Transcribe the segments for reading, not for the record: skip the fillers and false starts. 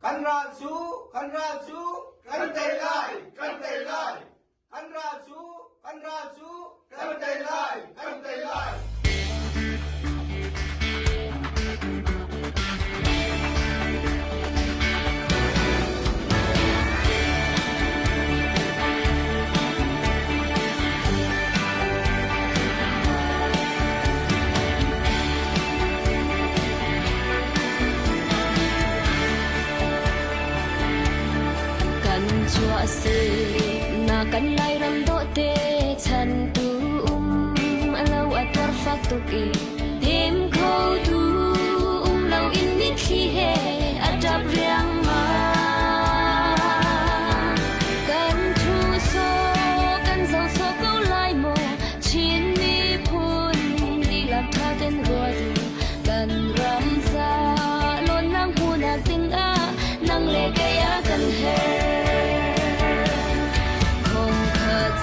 Kan ral cu, kan ral cu, kan tei lai, kan tei lai. Kan ral cu, kan ral cu, kan tei lai, kan tei lai. Kan chuah si na kan Lairam dawhte chan tu um alo a tuar fak tuk i dem kho tu um lo in mitthli he a ṭap riangmang. Kan thu so kan zo so ko lai maw Chin miphun dihlak ṭha ten ruat u kan ram ca lawnnak hmuhnak dingah nang le kei a kan herh. Khongkhat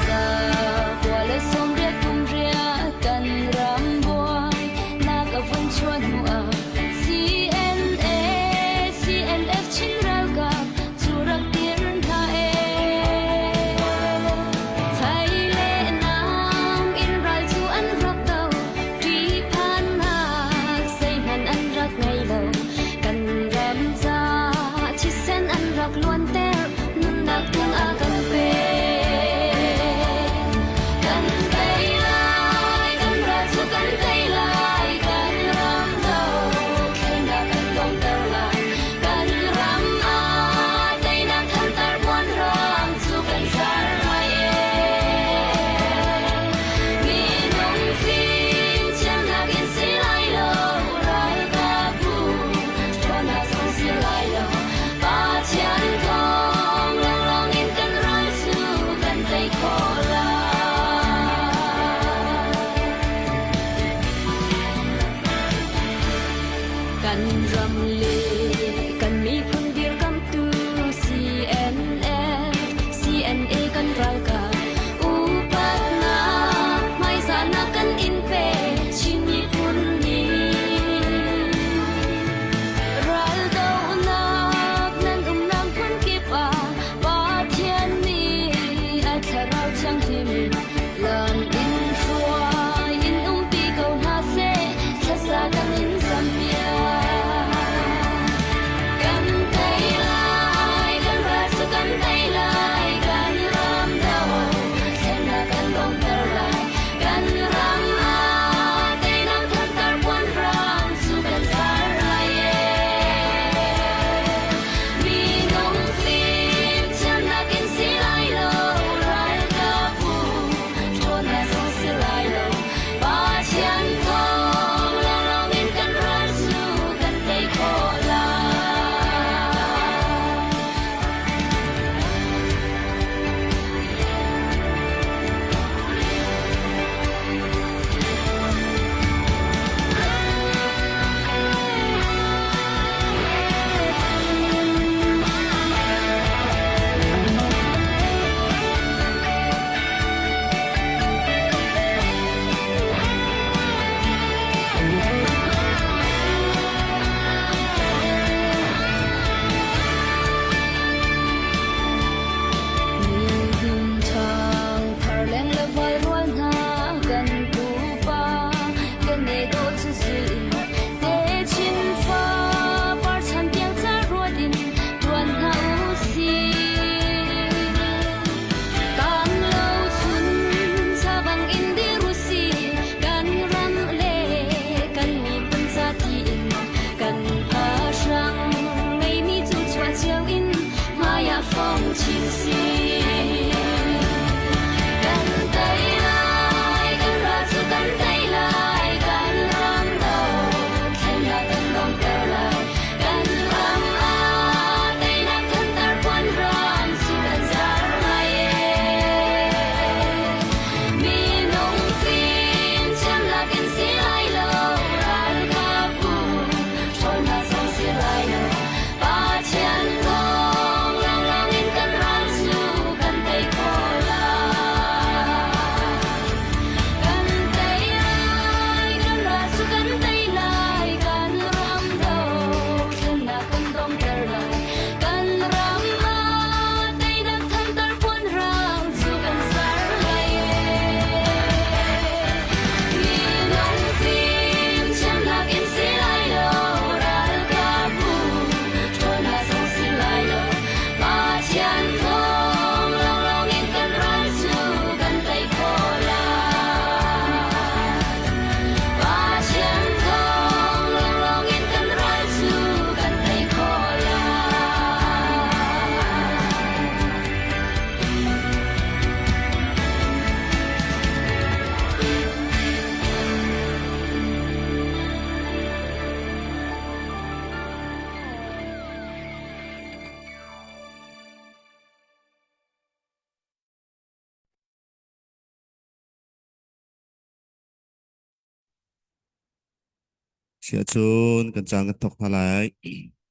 Siahcun kan caan kan thawk hna lai.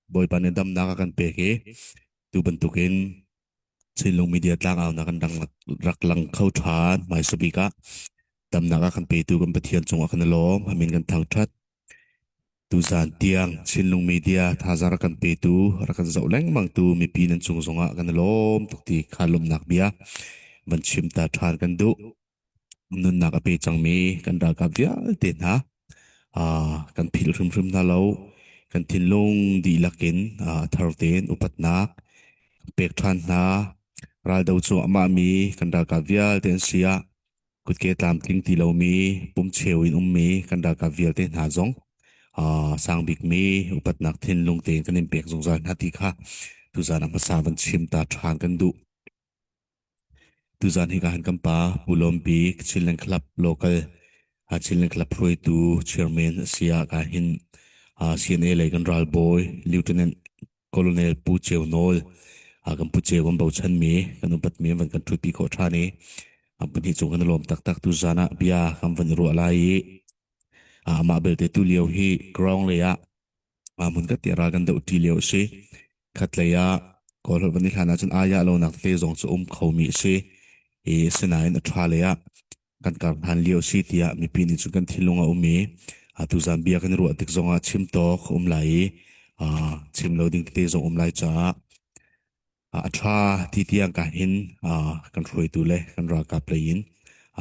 Bawipa nih damnak a kan pek i tu bantukin Chinlung media tlangaunak kan rak lang kho ṭhan. Hmaisa bik ah damnak a kan petu kan Pathian cungah kan i lawm. A min kan thangṭhat. Tuzaan tiang Chinlung media thazaang rak kan petu, rak kan zoh lengmangtu mipi nan cung zongah kan i lawm tuk ti kha lawmhnak bia van chim ta ṭhan kan duh. Nunnak a pe cangmi kan ralkap vialte hna kan philh hrimhrim hna lo. Kan thinlung dihlak in a thar tein upatnak pek ṭhan hna. Raldo cuahmah mi kan ralkap vialte an si ah kutke tlamtling ti lomi pumcheu in ummi kan ralkap vialte hna zong sang bikmi upatnak thinlung tein kan in pek zungzal hna ti kha tuzaan a hmasa van chim ta ṭhan kan duh. Tuzaan hika hin kan pa Pu Lawm Bik Chinland Club local Chinland Club hruaitu chairman a si ah ka hin CNA lei kan ralbawi Lieutenant Colonel Pu Ceu Nawl kan Pu Ceu kan bochanmi kan upatmi an van kan ṭhutpi khawh ṭhan i an pahnih cung kan i lawm taktak tuzaan ah bia kan van i ruah lai i amah belte tulio hi ground lei ah hmun ka tiah ral kan doh ṭi lio a si. Khatlei ah Kawlholh van i hlan ahcun aa lonak tete zong cu um khomi a si. I asinain a ṭha lei ah kan kar hlan lio a si tiah mipi nih cun kan thinlung a um i tuzaan bia kan i ruah tik zongah chim tawk a um lai i chim lo ding tete zong um lai caah a ṭha ti tiang ka hin kan hruaitu le kan ralkap lei in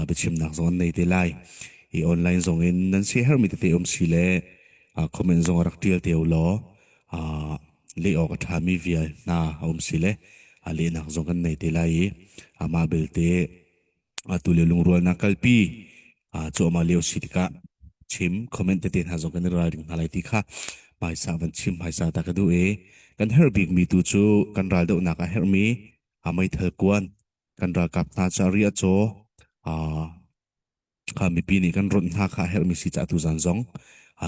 biachimnak zong an nei te lai. I online zong in nan siaherhmi tete um si le comment zong a rak ṭial te u law leh awk a ṭhami vial hna a um si le lehnak zong kan nei te lai i amah belte atu le lungrualnak kalpi cuahmah lio si tikah chim comment tete hna zong kan i ralring hna lai ti kha hmaisa van chim hmaisa ta ka duh i kan herh bikmi tu cu kan raldohnak ah herhmi meithal kuan kan ralkap hna ca ri a caw kha mipi nih kan ronh hna kha a herhmi si caah tuzan zong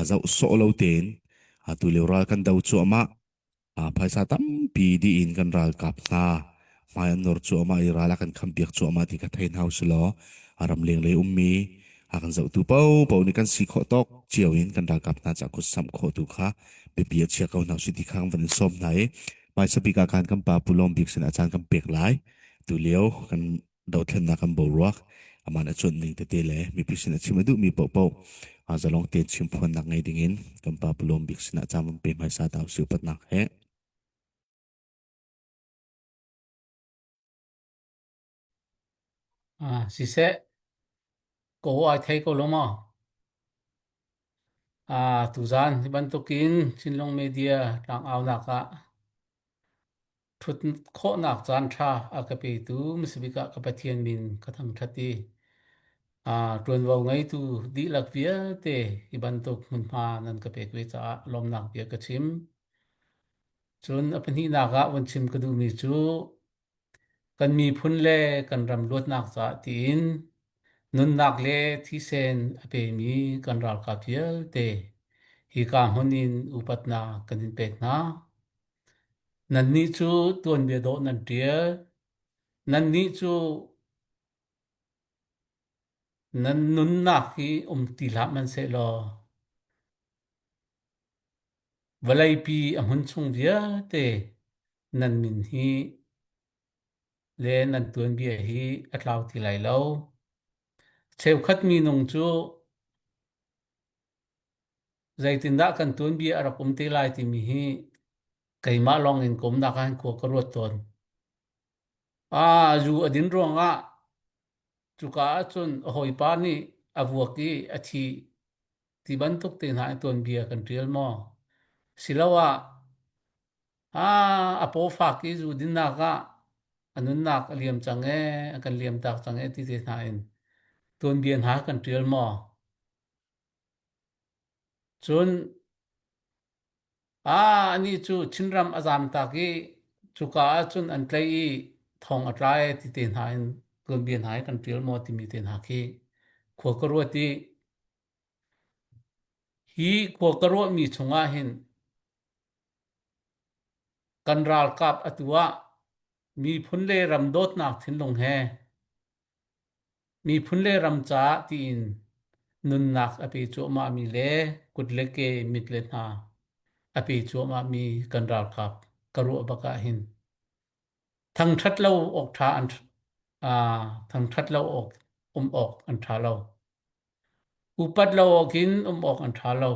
zoh sawh lo tein tu lio ral kan do cuahmah Phaisa tampi dih in kan ralkap hna hmai an nawr cuahmah i ral a kan khampiak cuahmah ti kha thei hna usilaw a ramleng lei ummi a kan zohtu paohpaoh nih kan si khawh tawk cio in kan ralkap hna caah kut samh khawh tu kha biapi a chia ko hna usih ti kha kan van in sawm hna i hmaisa bik ah khan kan pa Pu Lawm Bik sinah caan kan pek lai. Tulio kan dothlennak kan boruak aman a cuanh ning tete le mipi sin a chim a duhmi paohpaoh zalong tein chimphuannak ngei dingin kan pa Pu Lawm Bik sinah caan van pe hmaisa ta usih upatnak he. Ah, siseh, ko ai thei ko lo maw? Ah, tuzaan hi bantukin Chinlung Media tlangaunak ah Ṭhut khawhnak caanṭha a ka petu hmasabik ah ka Pathian min ka thangṭhat i ṭuanvo ngeitu dihlak vialte hi bantuk hmunhma nan ka pek ve caah lawmnak bia ka chim. Cun a pahnihnak ah vun chim ka duhmi cu kan miphun le kan ram luatnak caah tiin nunnak le thisen a pemi kan ralkap vialte hika hmun in upatnak kan in pek hna. Nannih cu tuanbia dawh nan ṭial. Nannih cu nan nunnak hi um ti hlah hmanhsehlaw vawleipi a hmun chung vialte nan min hi le nan tuanbia hi a tlau ti lai lo. Cheukhat minung cu Zeitindah kan tuanbia a rak um te lai timi hi keimah lawng in ka umnak ah hin khua ka ruat tawn. Ah, zu a din ruangah cuka ahcun a hawipa nih a vuak i a thi ti bantuk te hna in tuanbia kan ṭial maw? Siloah, ah, a paw fak i zu dinnak ah a nunnak a liam cang ee, a kan liam tak cang ee ti te hna in tuanbia hna kan ṭial maw? Cun ah anih cu Chinram a zamtak i cuka ahcun an tlaih i thong a tla ee ti te hna in tuanbia hna hi kan ṭial maw timi te hna khi khua ka ruat i hi khua ka ruahmi chungah hin kan ralkap atu ah miphun le ram dawtnak thinlung he miphun le ram caah tiin. nunnak a pe cuahmahmi le kut le ke mit le hna a pe cuahmahmi kan ralkap ka ruah bak ah hin thangṭhat lo awk ṭha an thangṭhat lo awk um awk an ṭha lo. Upat lo awkin um awk an ṭha lo.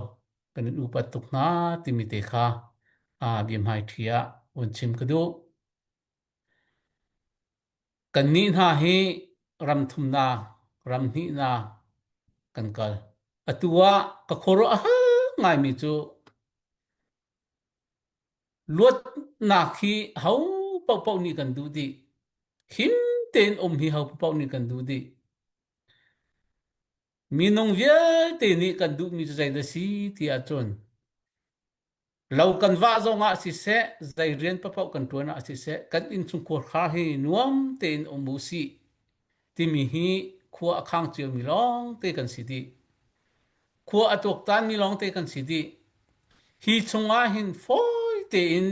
Kan in upat tuk hna timi te kha biahmaiṭhi ah vun chim ka duh. Kannih hna hi ram thumnak, ram hnihnak kan kal. Atu ah ka khuaruah a har ngaimi cu luatnak hi ho paohpaoh nih kan duh dih. Him tein um hi ho paoh nih kan duh dih. Minung vialte nih kan duhmi cu zeidah si ti ahcun Lo kan vah zongah siseh, zei rian paohpaoh kan ṭuan ah siseh, kan innchungkhar khar hi nuam tein um u sih timi hi khua a khang ciomi lawngte kan si dih. Khua a tuaktanmi lawngte kan si dih. Hi chungah hin fawi tein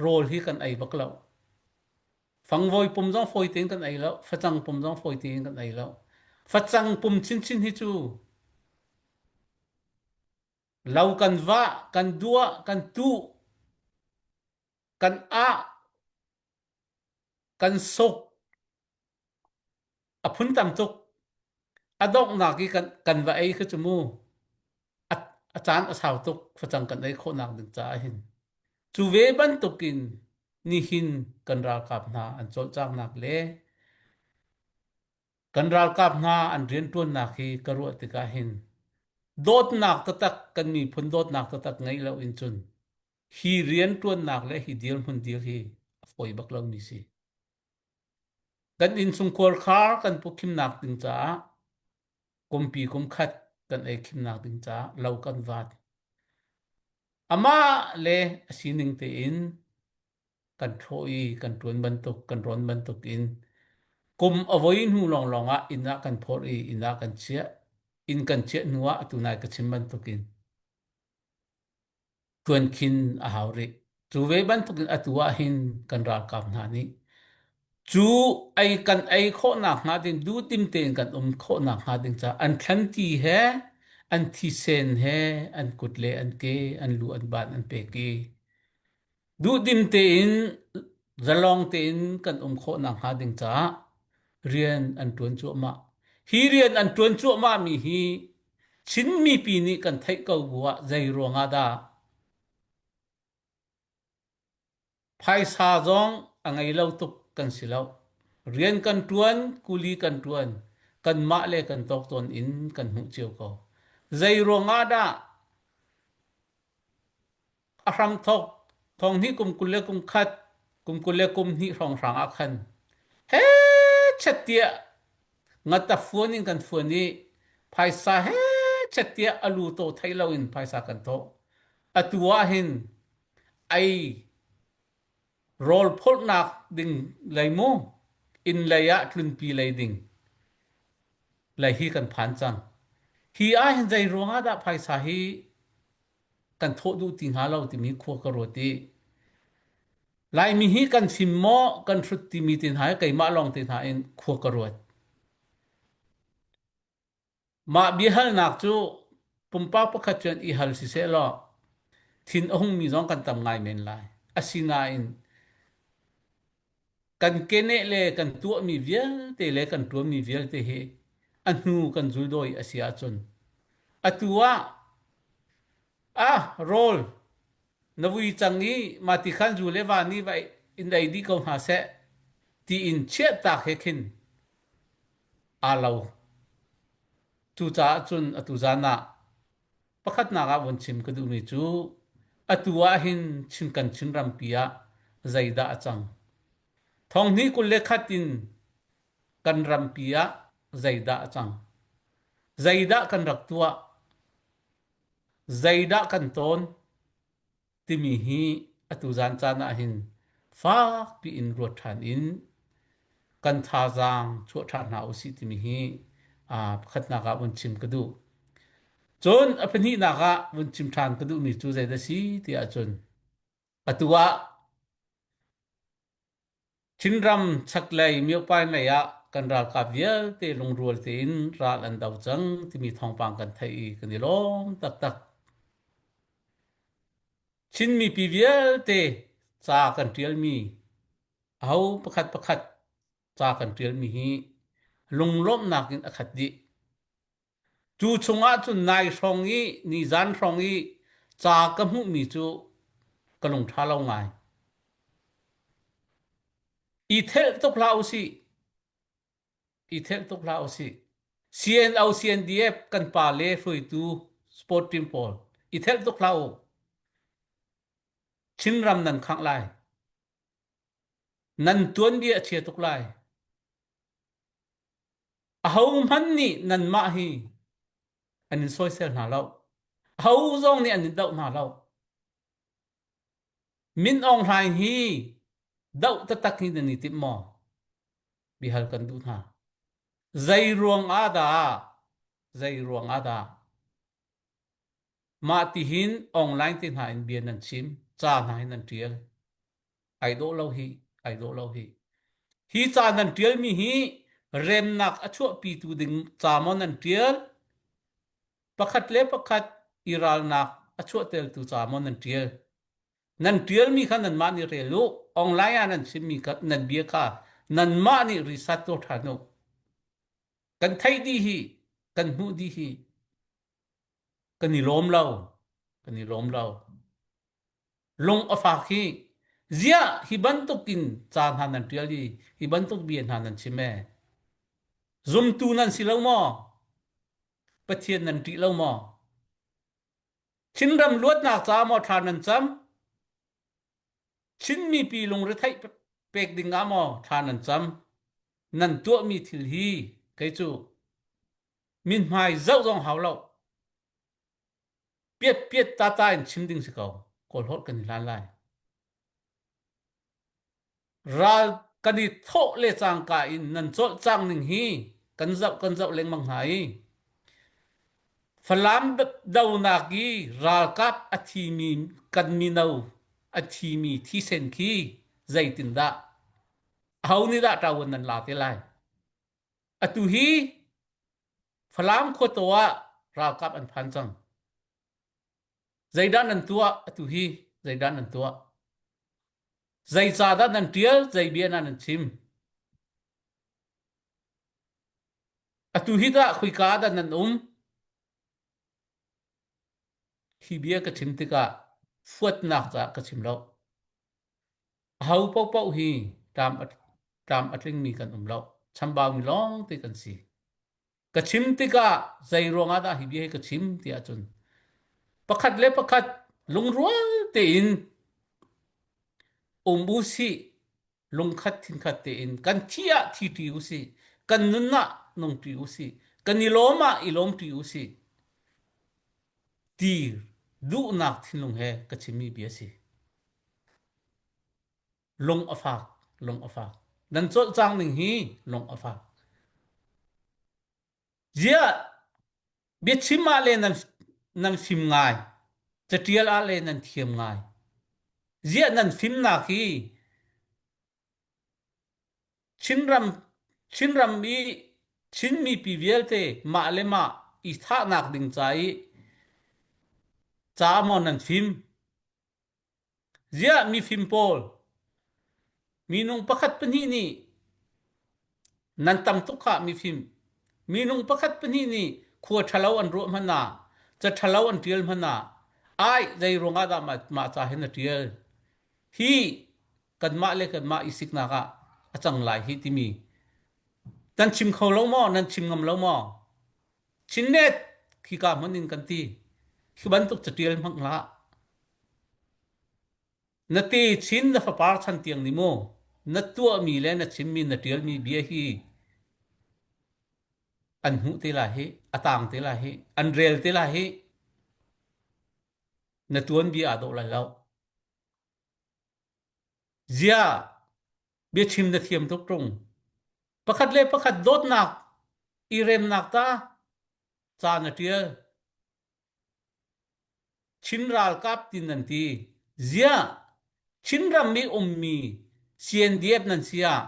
rawl hi kan ei bak lo. Fangvoi pum zong fawi tein kan ei lo. Facang pum zong fawi tein kan ei lo. Facang pum chinchin hi cu Lo kan vah, kan duah, kan tuh, kan ah, kan suk. A phun tam tuk. A donghnak i kan, kan va ei kha cu mu. A, a caan a sau tuk facang kan ei khawhnak ding caah hin. Cu ve bantukin nihin kan ralkap hna an cawlcanghnak le Kan ralkap hna an rianṭuannak hi ka ruah tikah hin dawtnak taktak kan miphun dawtnak taktak ngeih lo in cun hi rianṭuannak le hi dirhmun dir hi a fawi bak lomi si. Kan innchungkhar khar kan pukkhimnak ding caah kumpi kum khat kan ei khimnak ding caah lo kan vat. Amah le a sining tein kan thlawh i kan ṭuan bantuk kan rawn bantuk in kum a voi hnu lawnglawng ah inn ah kan phorh i inn ah kan chiah inn kan chiah hnu ah atu nai ka chim bantuk in ṭuan khin a hau rih cu ve bantuk in atu ah hin kan ralkap hna nih cu ei kan ei khawhnak hnga ding duhdim tein kan um khawhnak hnga ding caah an thlanti he an thisen he an kut le an ke an lu an ban an pek i Duhdim tein zalong tein kan um khawh nakhnga ding caah rian an ṭuan cuahmah. Hi rian an ṭuan cuahmahmi hi Chin mipi nih kan theih ko bu ah zei ruangah dah phaisa zong a ngei lo tuk kan si lo. Rian kan ṭuan, kuli kan ṭuan, kanmah le kan tawktawn in kan hmuh cio ko. Zei ruangah dah A hramthawk thonghnih kum 21, kum 22 hrawnghrang ah khan hechet tiah ngata fuan in kan fuan i phaisa hechet tiah a lu to thei loin phaisa kan thawh. Atu ah hin ei rawl phawlhnak ding lei mu inn lei ah tlunpi lei ding lei hi kan phan cang. Hi ah hin zei ruangah dah phaisa hi kan thawh duh ti hnga lo timi khua ka ruat i Laimi hi kan fim maw kan hrut timi te hna hi keimah lawng te hna in khua ka ruat. Mah biahalnak cu pumpak pakhat cun i hal siseh law thin a hungmi zong kan tam ngai men lai. Asinain kan keneh le kan tuahmi vialte le kan ṭuanmi vialte hi a hnu kan zuldawi a si ahcun atu ah ah rawl na vui cang i mah ti khan zu le va nih va in ei dih ko hna seh tiin chiahtak he khin aa lo. Cucaah cun atu zan ah Pakhatnak ah vun chim ka duhmi cu atu ah hin Chin kan Chin rampi ah zeidah a cang? Thonghnih 21 in kan rampi ah zeidah a cang? Zeidah kan rak tuah? Zeidah kan tawn? timi hi atu zan caan ah hin fakpi in ruat ṭhan in kan thazaang chuah ṭhan hna usih timi hi pakhatnak ah vun chim ka duh. Cun a pahnihnak ah vun chim ṭhan ka duhmi cu zeidah si ti ahcun atu ah Chinram chaklei myopai lei ah kan. kan ralkap vialte lungrual tein ral an do cang timi thawngpang kan theih i kan i lawm taktak. Chin mipi vialte ca kan ṭialmi aho pakhat pakhat ca kan ṭialmi hi lunglawmhnak in a khat dih. Cu chungah cun nai hrawng i nizan hrawng i ca ka hmuhmi cu ka lungṭha lo ngai. I thelh tuk hlah usih. I thelh tuk hlah usih. CNO CNDF kan pa le hruaitu sport team pawl i thelh tuk hlah u. Chinram nan khangh lai. Nan tuanbia a chia tuk lai. Ahohmanh nih nanmah hi an in sawisel hna lo. Aho zong nih an in doh hna lo. Min Aung Hlaing hi doh taktak hi nan i timh maw? Bihal kan duh hna. Zei ruang ah dah? Zei ruang ah dah? Mah tihin online te hna in bia nan chim, ca hna hin nan ṭial. Ai dawh lo hi, ai dawh lo hi. Hi ca nan ṭialmi hi remnak a chuahpitu ding ca maw nan ṭial? Pakhat le pakhat i ralnak a chuahtertu ca maw nan ṭial? Nan ṭialmi kha nanmah nih rel u. Online ah nan chimmi kha nan bia kha nanmah nih research tuah ṭhan u. Kan theih dih hi, kan hmuh dih hi. Kan i lawm lo. Kan i lawm lo. Lung a fak hi. Ziah hi bantuk in ca hna nan ṭial i hi bantuk bia hna nan chim ee? Zumtu nan si lo maw? Pathian nan ṭih lo maw? Chinram luatnak caah maw thla nan cam? Chin mipi lungretheih pek ding ah maw thla nan cam? Nan tuahmi thil hi kei cu mithmai zoh zong hau lo. Piat piat tata in chim ding si ko. Kawl holh kan i hlan lai. Ral kan i thawh le cangka in nan cawlcang ning hi kan zoh kan zoh lengmang hna i Falam donak i ralkap a thimi kan mino a thimi thisen khi zeitindah aho nih dah ṭavuan nan la te lai? Atu hi Falam khuataw ah ralkap an phan cang. Zeidah nan tuah atu hi? Zeidah nan tuah? Zeicahdah nan ṭial? Zei bia dah nan chim? Atu hi tah khoika ah dah nan um? Hi bia ka chim tikah fuatnak caah ka chim lo. Aho paohpaoh hi tlam a, tlam a tlingmi kan um lo. Chambaumi lawngte kan si. Ka chim tikah zei ruangah dah hi bia hi ka chim ti ahcun pakhat le pakhat lungrual tein um u sih lungkhat thinkhat tein kan thi ah thi ṭi u sih kan nun ah nung ṭi u sih kan i lawm ah i lawm ṭi u sih ti duhnak thinlung he ka chimmi bia si. Lung a fak, lung a fak. Nan cawlcang ning hi lung a fak. Ziah biachim ah le nan nan fim ngai, catial ah le nan thiam ngai. Ziah nan fimnak hi Chinram Chinram i Chin mipi vialte mah le mah i thahnak ding ca i ca maw nan fim? Ziah mifim pawl minung pakhat pahnih nih nan tam tuk khah mifim minung pakhat pahnih nih khua ṭhalo an ruah hmanh ah ca ṭhalo an ṭial hmanh ah ai zei ruangah dah mah, mah ca hin a ṭial hi kanmah le kanmah i siknak ah a cang lai hi timi nan chim kho lo maw nan chim ngam lo maw Chinnet khika hmun in kan ti khi bantuk catial hmang hlah Na techin na fapar chan tiang ni mu na tuahmi le na chimmi na ṭialmi bia hi an hmuh te lai hi a tang te lai hi an rel te lai hi na tuanbia aa dawh lai lo ziah biachim na thiam tuk ṭung pakhat le pakhat dawtnak i remnak ta ca na ṭial Chin ralkap tin nan ti. Ziah Chinram i ummi CNDF nan si ah?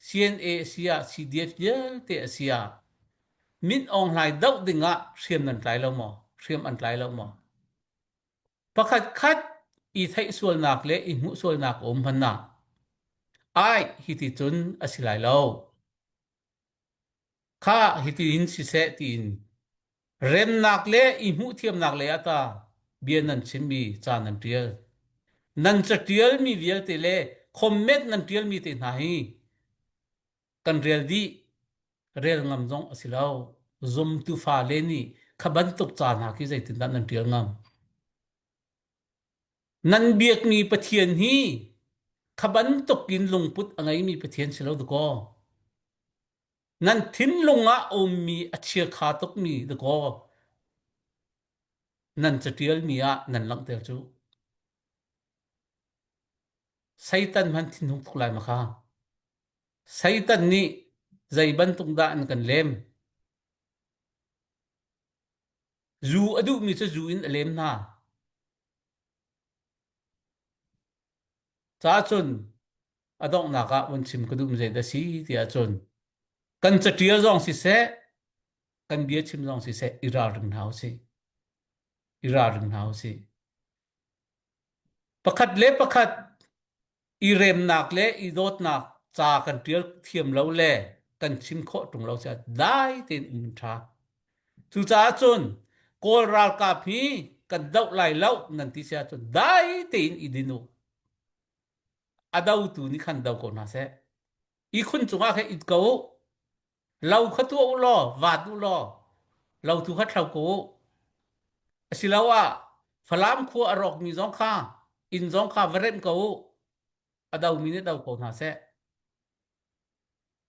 CNA a si ah CDF vialte a si ah Min Aung Hlaing doh ding ah hriam nan tlai lo maw? Hriam an tlai lo maw? Pakhat khat i theih sualnak le i hmuh sualnak a um hmanh ah ai hiti cun a si lai lo. Kha hiti in siseh tiin remnak le i hmuhthiamnak lei ah ta bia nan chimmi ca nan ṭial. Nan caṭialmi vialte le comment nan ṭialmi te hna hi kan rel dih rel ngam zong a si lo. Zumtu fale nih kha bantuk ca hna khi zeitindah nan ṭial ngam? Nan biakmi Pathian hi kha bantuk in lungput a ngeimi Pathian si lo dakaw. Nan thinlung ah a ummi a chiakha tukmi dakaw nan caṭialmi ah nan langhter cu. Satan hmanh thinhung tuk lai ma kha. Satan nih zei bantuk dah an kan lem? Zu a duhmi cu zu in a lem hna. Ca cun a donghnak ah vun chim ka duhmi zei dah si ti ahcun kan caṭial zong siseh, kan bia chim zong siseh i ralring hna usih. I ralring hna usih. Pakhat le pakhat i remnak le i dawtnak ca kan ṭial thiam lo le kan chim khawh ṭung lo caah dai tein um ṭha. Cucaah cun Kawl ralkap hi kan doh lai lo nan ti si ahcun dai tein i din u. A dotu nih khan do ko hna seh. Ihkhun cungah khan it ko u. Lo kha tuah u law, vaat u law, lo tu kha thlo ko u. Asiloah Falam khua a rawkmi zong kha inn zong kha va remh ko u. A domi nih do ko hna seh.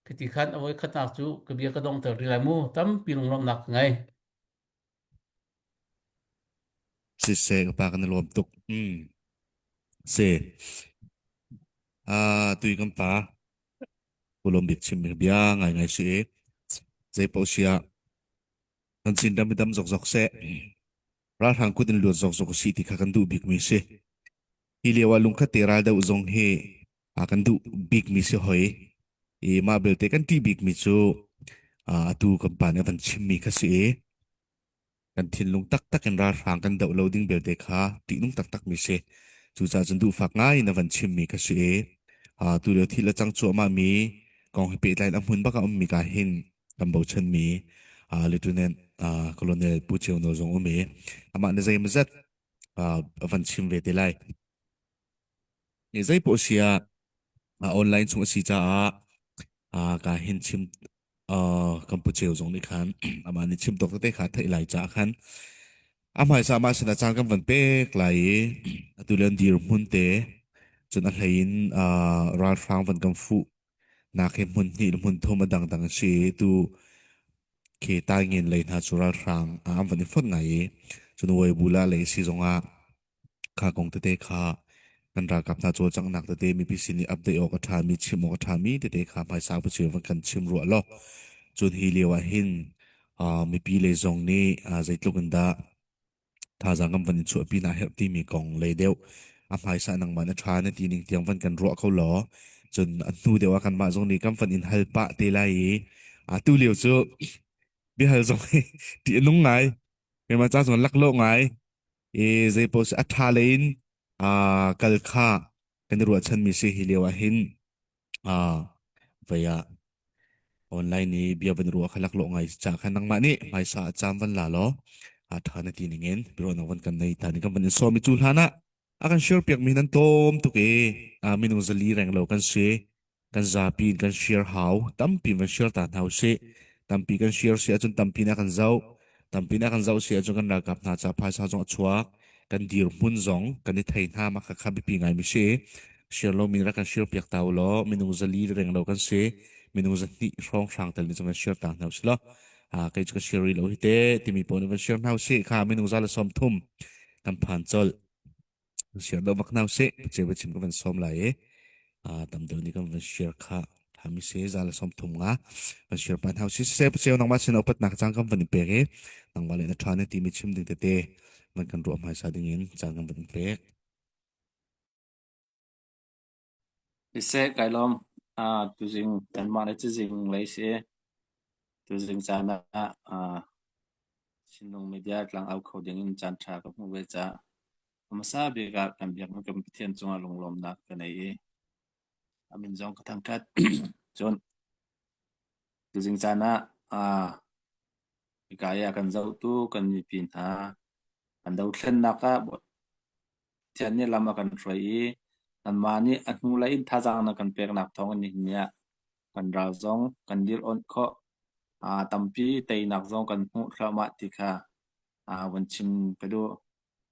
Khiti khan a voi khatnak cu ka bia ka dongter rih lai mu. Tampi lunglawmhnak ka ngei. Siseh ka pa kan i lawm tuk. Mm. Si. Ah, tui kan pa. Pulawm bik chim bia ngai ngai si i zei paoh si ah kan Chinram hi dam zokzok seh. Ralhrang kut in luat zokzok usih ti kha kan duh bikmi si. Hi lio ah lungkhat te ral deuh zong hi a kan duh bikmi si hoi. I mah belte kan ṭih bikmi cu atu kan pa nih a van chimmi kha si i kan thinlung taktak in ralhrang kan doh lo ding belte kha ṭihnung taktakmi si. Cucaah cun duhfak ngai in a van chimmi kha si i tu lio thil a cang cuahmahmi kong he pehtlai in a hmun bak ah ummi ka hin kan bochanmi Lieutenant Colonel Pu Ceu Nawl zong um i amah nih zeimawzat a van chim ve te lai. Ni zei poh si ah online chung a si caah ka hin chim kan pu Ceu zong nih khan amah nih chim tawk tete kha theih lai caah khan a hmaisa mah sinah caan kan van pek lai i atu le an dirhmun te cun a hlei in ralhrang van kan fuh nak hi hmun hnih le hmun thum a dangdang a si i tu khi taingin lei hna cu ralhrang an van i fonh ngai i cun Weibula lei si zongah Kha kong tete kha kan ralkap hna cawlcanghnak tete mipi sin i update awk a ṭhami, chim awk a ṭhami tete kha hmaisa bu van kan chim ruah law cun hi lio ah hin uh, mipi lei zong nih uh, zeitluk in dah thazaang kan van in chuahpi hna herh timi kong lei deuh a hmaisa nangmah na ṭha na ti ning tiang van kan ruah kho law cun a hnu deuh ah kanmah zong nih kan van in hal pah te lai i atu lio cu biahal zong hi ṭih a nung ngai keimah ca zong laklawh ngai i zeipaoh a ṭha lei in aa kal kha kan i ruahchanmi si hi lio ah hin aa vei ah online i bia van ruah kha laklawh ngai ca khan nangmah nih hmaisa a caam van la law a ṭha na ti ning in biaruahnak van kan nei ta ni kan van in sawm i cu hlan ah a kan share piak mi nan tlawm tuk i minung zali reng lo kan si kan zapi in kan share hau tampi van share ta hna usih tampi kan share si ahcun tampi na kan zoh tampi na kan zoh si ahcun kan ralkap hna ca phaisa zong a chuak kan dirhmun zong kan i thei hna mah kha biapi ngai mi si share lo mi rak kan share piak ta u law minung zali reng lo kan si minung zahnih hrawng hrang tel ni cu van share ta hna usih law kei cu ka share rih lo hi te timi pawl nih van share hna usih kha minung za le 30 kan phan colh share deuh bak hna usih ce va chim ka van sawm lai i tam deuh nih kan van share kha hami se za le 30 nga van share pa hna usih se ceu nangmah sin upatnak cang kan van i pek i nangmah le na ṭha na timi chim ding tete van kan ruah hmaisa ding in caan kan van in pek Siseh kai lawm. Ah, tuzing kanmah le cazing lei si. Tuzing caan ah ah Chinlung Media tlangau kho ding in caan ṭha ka hmuh ve caah hmasa bik ah kan biakmi kan Pathian cungah lunglawmnak ka nei i a min zong ka thangṭhat. Cun tuzing caan ah ah hika i a kan zohtu kan mipi hna an dothlennak ah Pathian nih lam a kan hruai i nanmah nih a hnulei in thazaang na kan peknak thawng in nihin ni ah kan ral zong kan dir-onh khawh. Tampi teinak zong kan hmuh thluahmah ti kha vun chim ka duh.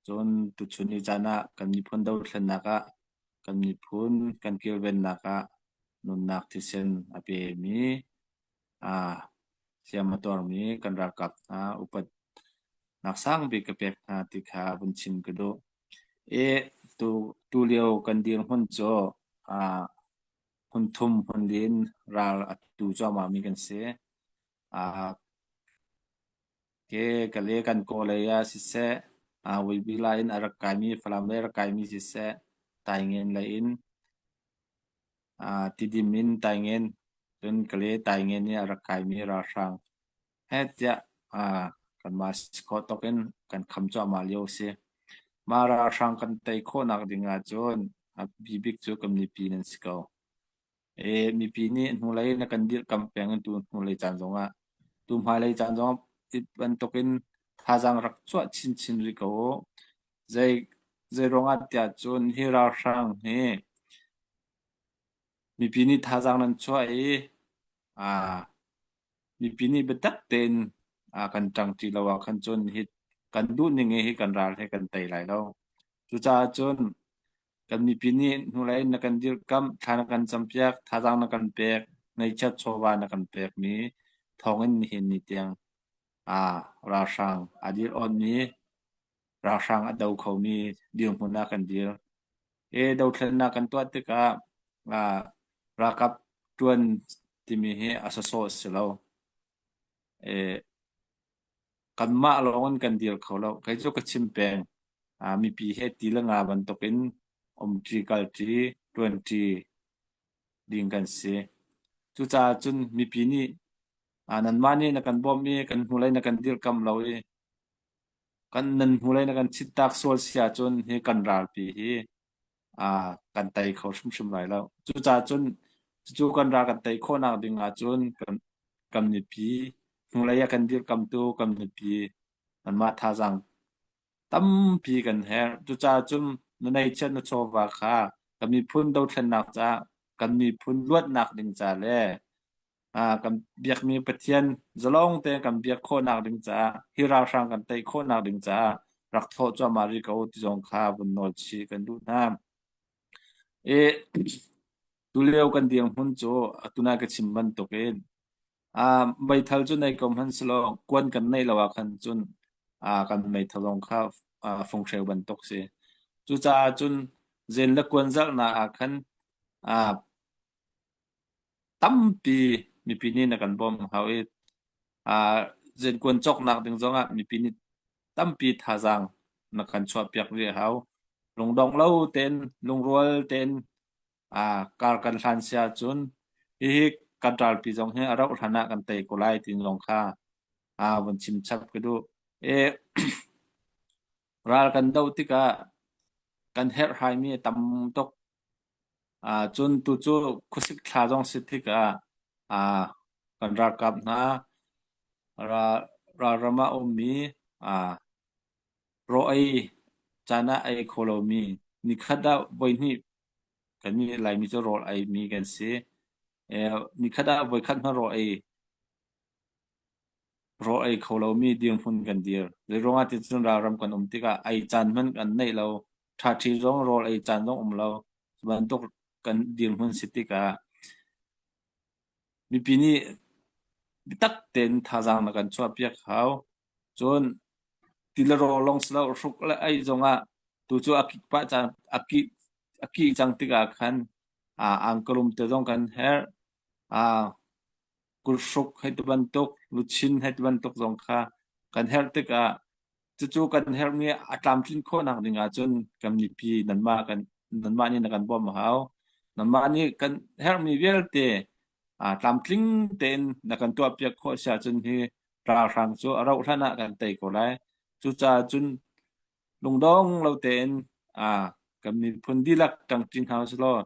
Cun tuchun ni caan ah kan miphun dothlennak ah kan miphun kan kilvennak ah nunnak thisen a pemi hliam a tuarmi kan ralkap hna upatnak sangbik ka pek hna ti kha vun chim ka duh. I tu tulio kan dirhmun cu hmun thum hmun li in ral a tu cuahmahmi kan si. Ke kale kan kawlei ah siseh, Vuibila in a rak kaimi, Falam lei a rak kaimi siseh, Taingen lei in Tidim in Taingen, cun Kale Taingen i a rak kaimi ralhrang he tiah kanmah si khawh tawk in kan kham cuahmah lio a si. Mah ralhrang kan tei khawhnak ding ahcun a biapi bik cu kan mipi nan si ko. Mipi nih hnulei na kan dirhkamh peng in tu hnulei caan zongah tu hmailei caan zongah hi bantukin thazaang rak chuah chinchin rih ko u. Zei zei ruangah tiah cun hi ralhrang hi mipi nih thazaang nan chuah i mipi nih biatak tein kan ṭangṭi lo ah khan cun hi kan duhning hi kan ral he kan tei lai lo. Cucaah cun kan mipi nih hnulei na kan dirkamh, thla na kan campiak, thazaang na kan pek, ngeihchiat chawva na kan pekmi thawngin nihin ni tiang ralhrang a dir awnmi, ralhrang a do khomi dirhmun ah kan dir. Hi dothlennak kan tuah tikah ralkap ṭuan timi hi a sawsawh a si lo. Kanmah lawng in kan dir kho lo. Kei cu ka chim peng. Mipi he ti le nga bantukin umṭi, kalṭi, ṭuanṭi ding kan si. Cucaah cun mipi nih nanmah nih na kan bawmh i kan hnulei na kan dirkamh lo i kan nan hnulei na kan chittak sual si ahcun hi kan ralpi hi kan tei kho hrimhrim lai lo. Cucaah cun cucu kan ral kan tei khawhnak ding ahcun kan kan mipi hnulei a kan dirkamtu kan mipi nanmah thazaang tampi kan herh. Cucaah cun na neihchiat na chawva kha kan miphun dothlennak caah kan miphun luatnak ding ca le kan biakmi Pathian zalong tein kan biak khawhnak ding caah hi ralhrang kan tei khawhnak ding caah rak thawh cuahmah rih ko ti zong kha vun nawl chih kan duh hna. I tulio kan dirhmun cu atu nai ka chim bantukin meithal cu nei ko hmanh selaw kuan kan neih lo ah khan cun kan meithal zong kha funghreu bantuk si. Cucaah cun zen le kuan zalhnak ah khan tampi mipi nih na kan bawmh hau i zenkuan cawknak ding zongah mipi nih tampi thazaang na kan chuahpiak rih a hau. Lungdong lo tein, lungrual tein kar kan hlan si ahcun hihi kan ralpi zong hi a rauh hlan ah kan tei ko lai ti zong kha vun chim chap ka duh. Ral kan doh tikah kan herhhaimi a tam tuk. Cun tucu khuasik thla zong si tikah kan ralkap hna ralram ah a ummi raw ei caan ah ei kho lomi nikhat ah voihnih kannih Laimi cu rawl eimi kan si. Nikhat ah voikhat hmanh rawl ei rawl ei kho lomi dirhmun kan dir. Zeiruangah ti cun ralram kan um tikah ei caan hmanh kan neih lo. Ṭhaṭhi zong rawl ei caan zong um lo. Cu bantuk kan dirhmun si tikah mipi nih biatak tein thazaang na kan chuahpiak hau. Cun ti le rawl lawng si lo hruk le ei zongah tucu a kik pah cang a kih a kih cang tikah khan angkalum te zong kan herh. Kuthruk hei ti bantuk, luchin hei ti bantuk zong kha kan herh tikah cucu kan herhmi a tlamtlin khawhnak ding ahcun kan mipi nanmah kan nanmah nih na kan bawmh a hau. Nanmah nih kan herhmi vialte tlamtling tein na kan tuahpiak khawh si ahcun hi ralhrang cu a rauh hlan ah kan tei ko lai. Cucaah cun lungdong lo tein kan miphun dihlak ṭangṭi hna usih law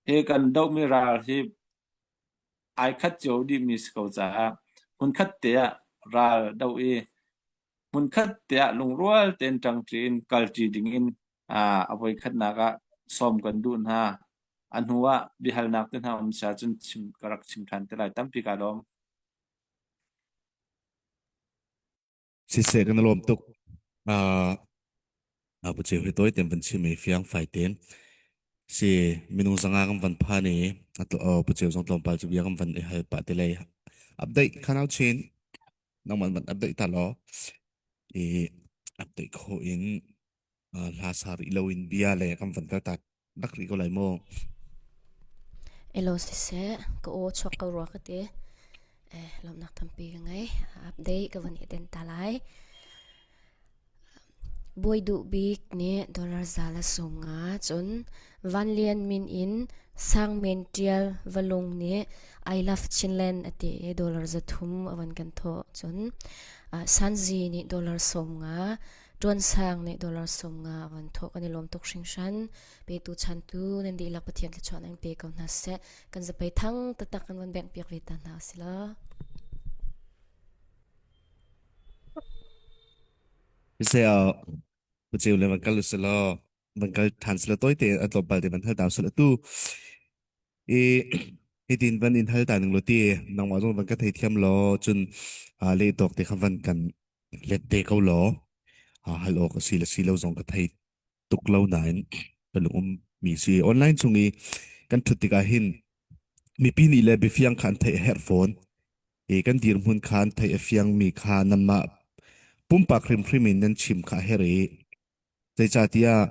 hi kan dohmi ral hi ai khat cio dihmi si ko caah hmunkhat te ah ral doh i hmunkhat te ah lungrual tein ṭangṭi in kalṭi dingin a voikhatnak ah sawm kan duh hna. A hnu ah biahalnak te hna um si ahcun chim ka rak chim ṭhan te lai. Tampi kaa lawm. Siseh kan i lawm tuk. Uh, pu ceu hi tawi tein van chim i fiang fai tein si minung zanga kan van phan i pu ceu zong tlawmpal cu bia kan van i hal pah te lei update khanau chin nangman van update ta law i update kho in hla sa rih lo in bia le kan van kal ta rak rih ko lai mu. Elo siseh ka aw chuak ko rua ka ti. Eh, lawmnak tampi ka ngei. Update ka van i den ta lai. Bawi duh bik nih dollar za le sum nga cun Van Lian min in Sang Men Tial Valung nih I love Chinland a ti i dollar 300 a van kan thawh cun Sanzi nih dollar 50 Tuan Sang nih dollar 50 a van thawh kan i lawm tuk hringhran petu chantu nan dihlak Pathian thluachuah nan pe ko hna seh kan zapei thang taktak kan van bengh piak ve ta hna si lo. Siseh ah puceu le van kal usih law van kal ṭhan sila tawi tein a tlawmpal te van hal ta usih atu i hitin van in hal ta ning law ti nangmah zong van ka theithiam law cun leh tawk te kha van kan let te ko law hal awk a si le si lo zong ka thei tuk lo nain ka lung um mi si online chung i kan ṭhut tikah hin mipi nih le biafiang kha an theih a herh fawn i kan dirhmun kha an theih a fiangmi kha nanmah pumpak hrimhrim in nan chim kha a herh i zeicahtiah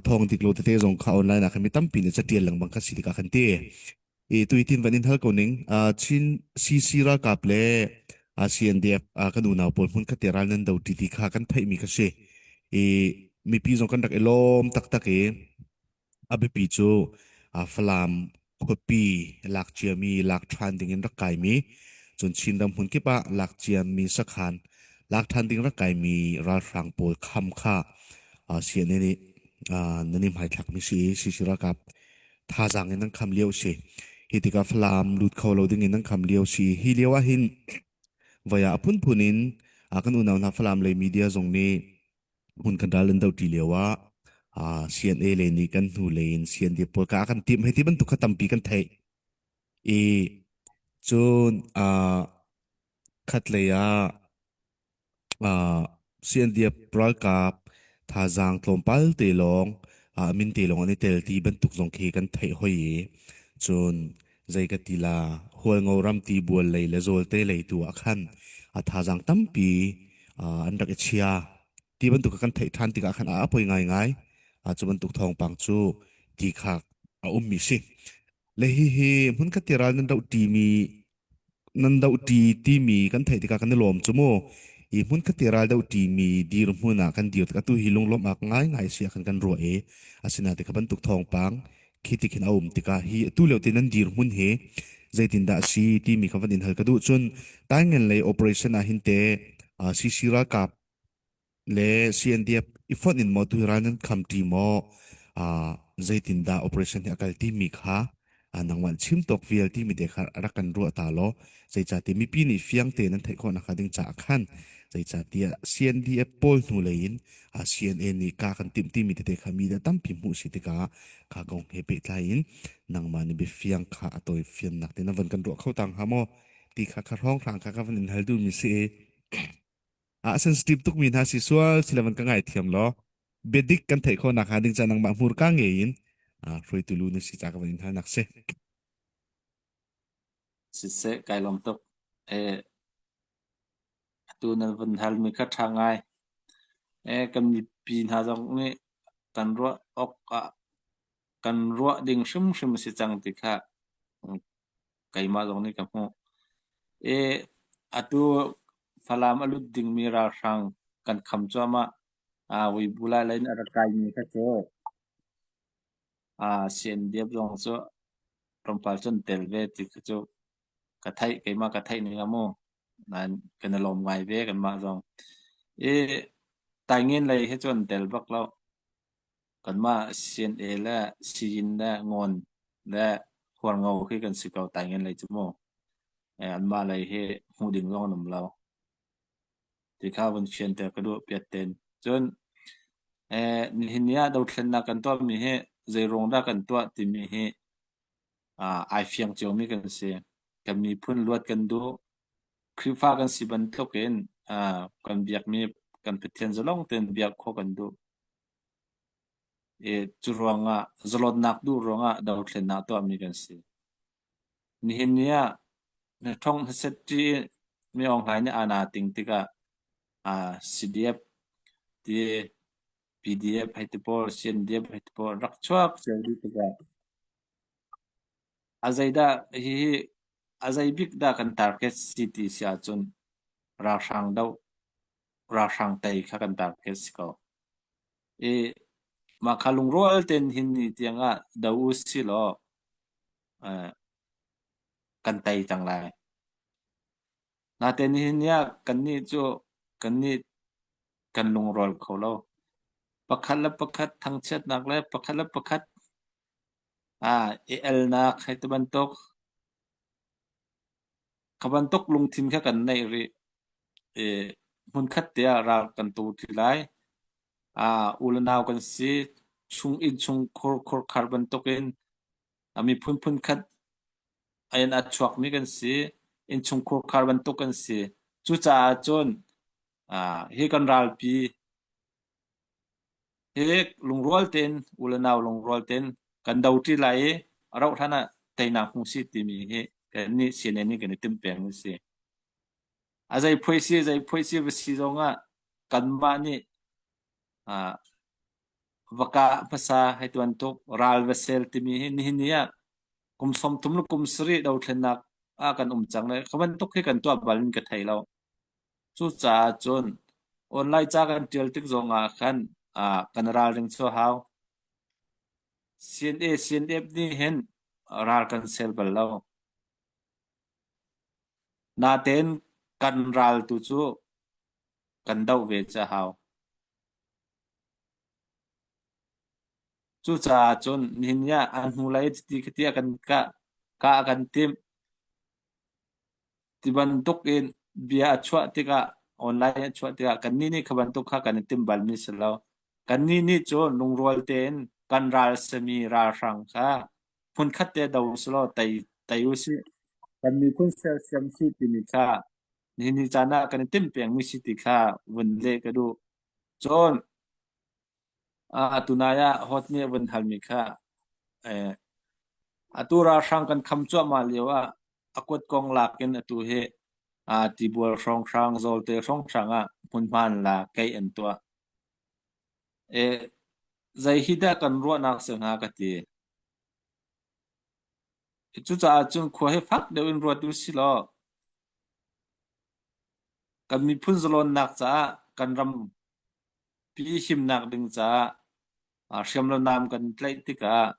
thawng dik lo tete zong kha online ah khan mi tampi nih catial lengmang kha si tikah khan ti i tuitin van in hal ko ning Chin CC ralkap le CNDF kan unau pawl hmun khat te ral nan do ti ti kha kan theihmi kha si i mipi zong kan rak i lawm taktak i A biapi cu Falam khuapi lak ciami lak ṭhan ding in rak kaimi, cun Chinram hmunkip ah lak ciami sakhan lak ṭhan ding rak kaimi ralhrang pawl kham kha CNA nih nan i hmaithlakmi si i CC ralkap thazaang in nan kham lio a si. Hi tikah Falam lut kho lo ding in nan kham lio a si. Hi lio ah hin voi ah a phunphun in kan unau hna Falam lei media zong nih hmun kan ral an dohṭi lio ah CNA lei nih kan hnu lei in CND pawl ka kan timh hei ti bantuk kha tampi kan theih i cun khat lei ah CNDF ralkap thazaang tlawmpal te lawng min te lawng an i tel ti bantuk zong khi kan theih hoi i cun zei ka ti la Hualngo ram ti bual lei le Zawlte lei tu ah khan a thazaang tampi an rak i chia ti bantuk kan theih ṭhan tikah khan a poi ngaingai. Cu bantuk thawngpang cu ti kha a ummi si. Le hihi hmunkhat te ral nan doh ṭimi nan doh ṭi timi kan theih tikah kan i lawm cu mu. Hi hmunkhat te ral doh ṭimi dirhmun ah kan dir tikah tu hi lunglawmh ak ngaingai si ah khan kan ruah i asinain kha bantuk thawngpang khi ti khin a um tikah hi atu lio te nan dirhmun hi zeitindah a si timi kha van in hal ka duh cun Taingen lei operation ah hin te CC ralkap le CNDF i fonh in maw tuhi ral nan kham ṭi maw zeitindah operation hi a kal timi kha nangmah chim tawk vial timi te kha rak kan ruah ta law zeicahtiah mipi nih fiang tein nan theih khawh nakhnga ding caah khan zeicahtiah CNDF pawl hnu lei in CNA nih ka kan timh timi tete kha mi tampi hmuh si tikah kha kong he pehtlai in nangmah nih biafiang kha a tawi fiannak te na van kan ruah kho tang hnga maw ti kha kha hrawng hrang kha ka van in hal duhmi si i a sensitive tukmi hna si sual sila van ka ngaithiam law biadik kan theih khawh nak hnga ding ca nangmah hmurka ngei in hruaitu lu na si ca ka van in hal nak si. Siseh kai lawm tuk. Eh atu nan vun halmi kha ṭha ngai. Eh kan mipi hna zong nih kan ruah awk ah kan ruah ding hrimhrim a si cang ti kha keimah zong nih ka hmuh. I atu Falam a lut dingmi ralhrang kan kham cuahmah. Aa Vuibula lei in a rak kaimi kha cu. Ah CNDF zong cu tlawmpal cun tel ve ti khi cu ka theih keimah ka theih ning ah mu. Nain kan i lawm ngai ve kanmah zong. I Taingen lei hi cu an tel bak lo. Kanmah CNA le Siyin le Ngawn le Hualngo khi kan si ko Taingen lei cu mu. Eh, anmah lei hi hmuh ding zong an um lo. Ti kha vun fianter ka duh piat ten. Cun eh, nihin ni ah dothlennak kan tuahmi hi zei ruang dah kan tuah timi hi ah ai fiang ciomi kan si. Kan miphun luat kan duh. Khrihfa kan si bantuk in ah kan biakmi kan Pathian zalong tein biak khawh kan duh. I cu ruangah zalonnak duh ruangah dothlennak tuahmi kan si. Nihin ni ah na ṭhong hmaset ṭi i Mi Aung Hlaing nih aa ting tikah ah CDF ti PDF hei ti pawl CNDF hei ti pawl rak chuak cio dih tikah a zeidah hihi a zei bik dah kan target si ti si ahcun ralhrang doh ralhrang tei kha kan target si ko. I mah kha lungrual tein hin ni tiang ah do u si law eh, kan tei cang lai. Natein nihin ni ah kannih cu kannih kan lungrual kho lo. Pakhat le pakhat thangchiatnak le pakhat le pakhat ah i elnak hei ti bantuk kha bantuk lungthin kha kan neih rih. I hmunkhat te ah ral kan tu ṭi lai. Ah u le nau kan si. Chung innchung khur khurkhar bantukin a miphun phunkhat in a chuakmi kan si. Innchung khurkhar bantuk kan si. Cucaah cun ah hi kan ralpi hi lungrual tein u le nau lungrual tein kan do ṭi lai i a rauh hlan ah teinak hmu si timi hi kannih CNN nih kan i timh peng a si. A zei phuai si zei phuai si va si zongah kanmah nih ah va kah hmasa hei tuan tuk ral va sel timi hi nihin ni ah kum 30 le kum sarih dothlennak ah kan um cang le kha bantuk hi kan tuah bal in ka thei lo. Cucaah cun online ca kan ṭial tik zongah khan ah kan ralring cu a hau. CNA CNF nih hin ral kan sel bal lo. Natein kan ral tu cu kan doh ve cu a hau. Cucaah cun nihin ni ah an hnulei chiti khiti a kan kah, kah a kan timh. Ti bantuk in bia a chuah tikah online a chuah tikah kannih nih kha bantuk kha kan i timh balmi si lo. Kannih nih cun lungrual tein kan ral sami ralhrang kha hmunkhat te do usih tei tei usih. Kan miphun sersiam si timi kha nihin ni caan ah kan i timh pengmi si ti kha vun leh ka duh. Cun tunai ah hot nih a vun halmi kha eh, atu ralhrang kan kham cuahmah lio ah a kuat kong lak in atu hi ah tibual hrawnghrang zawlte hrawnghrang ah hmunhma an la keih an tuah. Eh, zei hi dah kan ruahnak si hnga ka ti. Cucaah cun khua hi fak deuh in ruat u sih law kan miphun zalawnnak caah kan ram pi himnak ding caah hriam le nam kan tlaih tikah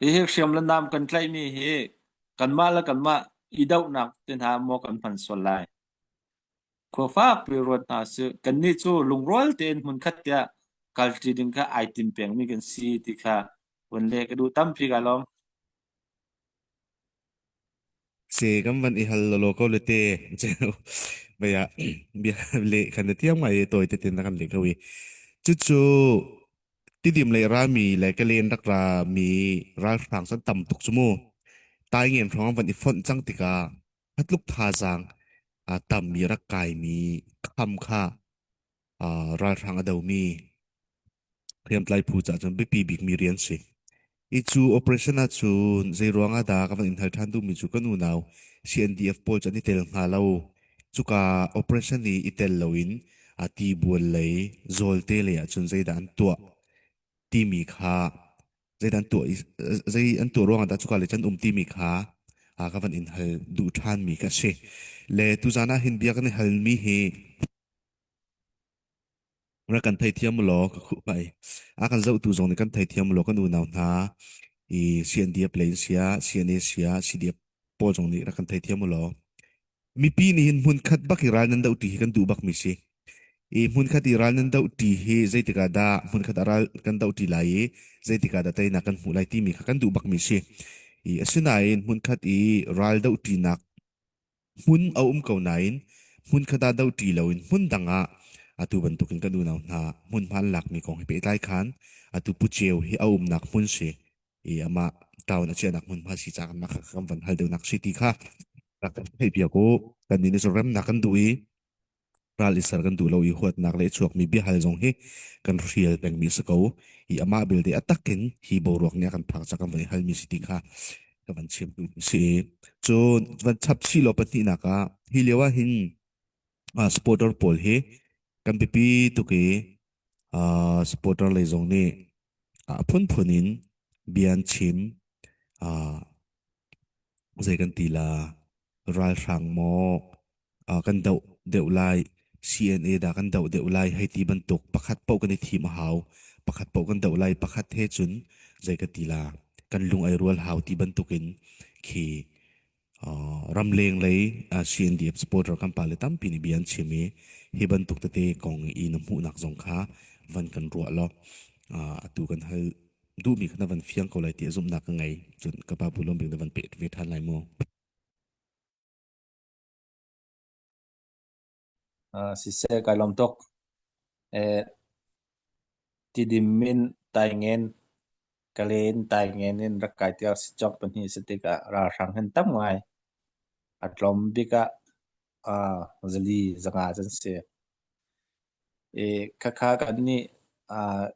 hihi hriam le nam kan tlaihmi hi kanmah le kanmah i dohnak te hna maw kan hman sual lai. Khua fakpi ruat hna sih. Kannih cu lungrual tein hmunkhat tiah kalṭi ding kha ai tim pengmi kan si ti kha vun leh ka duh tampi ka lawm. Se kan van i hal lolo ko le te baya bia le khan na tiam ngai toi te tin na kan le ko i cucu tidim le rami le ka len rak ra mi ralhrang san tam tuk chu mu tai ngen hrawng van i fonh cang tikah Hatluk thazaang aa tammi rak kaimi kham kha aa ralhrang a domi hriamtlai phu caah cun biapi bikmi rian si. I cu operation ahcun zei ruang ah dah ka van in hal ṭhan duhmi cu kan unau CNDF pawl cu an i tel hnga lo. Cuka operation i i tel loin a tibual lei zawlte lei ahcun zeidah an tuah timi kha zeidah an tuah i zei an tuah ruangah dah cuka lei cun um timi kha ka van in hal duh ṭhanmi ka si. Le tuzan ah hin bia kan i halmi hi. Rak kan theithiam law ka khuh pai. A kan zohtu zong nih kan theithiam law kan unau hna i CNDF lei in sia, CNA sia, CDF pawl zong nih rak kan theithiam law. Mipi nih hin hmunkhat bak i ral nan doh ti hi kan duh bak mi si. I hmunkhat i ral nan doh ti hi zeitik ah dah hmunkhat ah ral kan doh ti lai i zeitik ah dah teinak kan hmuh lai timi kha kan duh bak mi si. I asinain hmunkhat i ral doh ṭinak hmun a um ko nain hmunkhat ah doh ṭi loin hmun dang ah atu bantukin kan unau hna hmunhma an lakmi kong he pehtlai khan atu Pu Ceu hi a umnak hmun si i amah town a chiahnak hmunhma si caah mah kha kan van hal deuhnak si ti kha rak kan theihpiak u. Kannih nih cun remnak kan duh i ral i ser kan duh lo i huatnak le chuakmi biahal zong hi kan hrial pengmi a si ko i amah belte a takin hi boruak nih a kan phak cak kan van i halmi si ti kha ka van chim duh si cun van chap chih law pahnihnak ah hi lio ah hin supporter pawl hi kan biapi tuk i supporter lei zong nih a phunphun in bia an chim zei kan ti la ralhrang maw kan doh deuh lai CNA dah kan doh deuh lai hei ti bantuk pakhat paoh kan i thim a hau pakhat paoh kan doh lai pakhat he cun zei ka ti la kan lung ai rual hau ti bantukin khi ramleng lei CNDF supporter kan pale tampi nih bia an chim i hi bantuk tete kong i na hmuhnak zong kha van kan ruah law atu kan hal duhmi kha na van fiang ko lai ti zumhnak ka ngei cun ka pa pu lawm bik na van peh ve ṭhan lai mu. Siseh kai lawm tuk. Eh, Tidim in Taingen, Kale in Taingen in rak kai tiah sicawk pahnih si tikah ralhrang hin tam ngai. A tlawm bik ah uh, zali zanga can si. I khakha kan nih uh,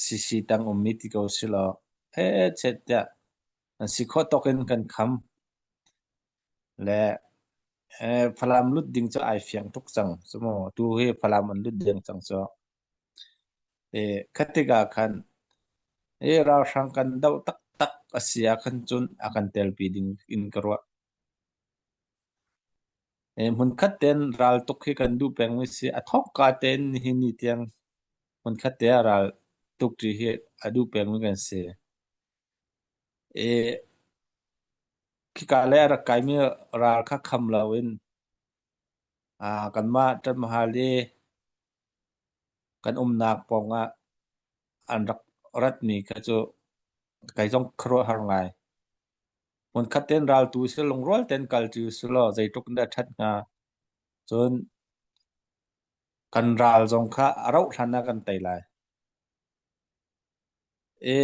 CC tang ummi ti ko si law he chet tiah an si khawh tawk in kan kham. Le eh, Falam lut ding cu ai fiang tuk cang. Cumu tu hi Falam an lut ding cang cu. Eh, khat tikah khan eh ralhrang kan doh taktak a si ah khan cun a kan telpi ding in ka ruah. Eh, hmunkhat tein ral tuk hi kan duh pengmi si. A thawkka tein nihin ni tiang hmunkhat te ah ral tuk ṭi hi a duh pengmi kan si. Eh, khika le a rak kaimi ral kha kham loin ah kanmah ṭanmahal i kan umnak pawngah an rak ratmi kha cu kei zong khuaruahhar ngai. Hmunkhat tein raltu si lungrual tein kalṭi usih law zeitluk in dah a ṭhat hnga. Cun kan ral zong kha a rauh hlan ah kan tei lai. I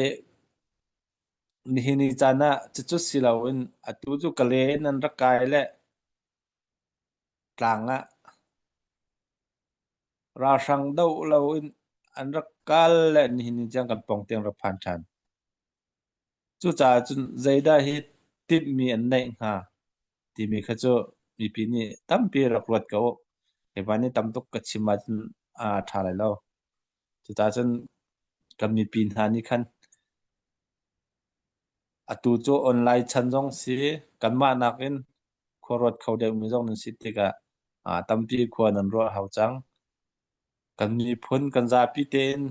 nihin ni caan ah cucu si loin atu cu Kale in an rak kai le tlang ah ralhrang doh loin an rak kal le nihin ni tiang kan pawng tiang rak phan ṭhan. Cucaah cun zeidah hi timhmi an neih hnga timi kha cu mipi nih tampi rak ruat ko u. Keimah nih tam tuk ka chim ahcun a ṭha lai lo. Cucaah cun kan mipi hna nih khan atu cu online chan zong si kanmah nakin khua ruat kho deuhmi zong nan si tikah tampi khua nan ruah hau cang. Kan miphun kan zapi tein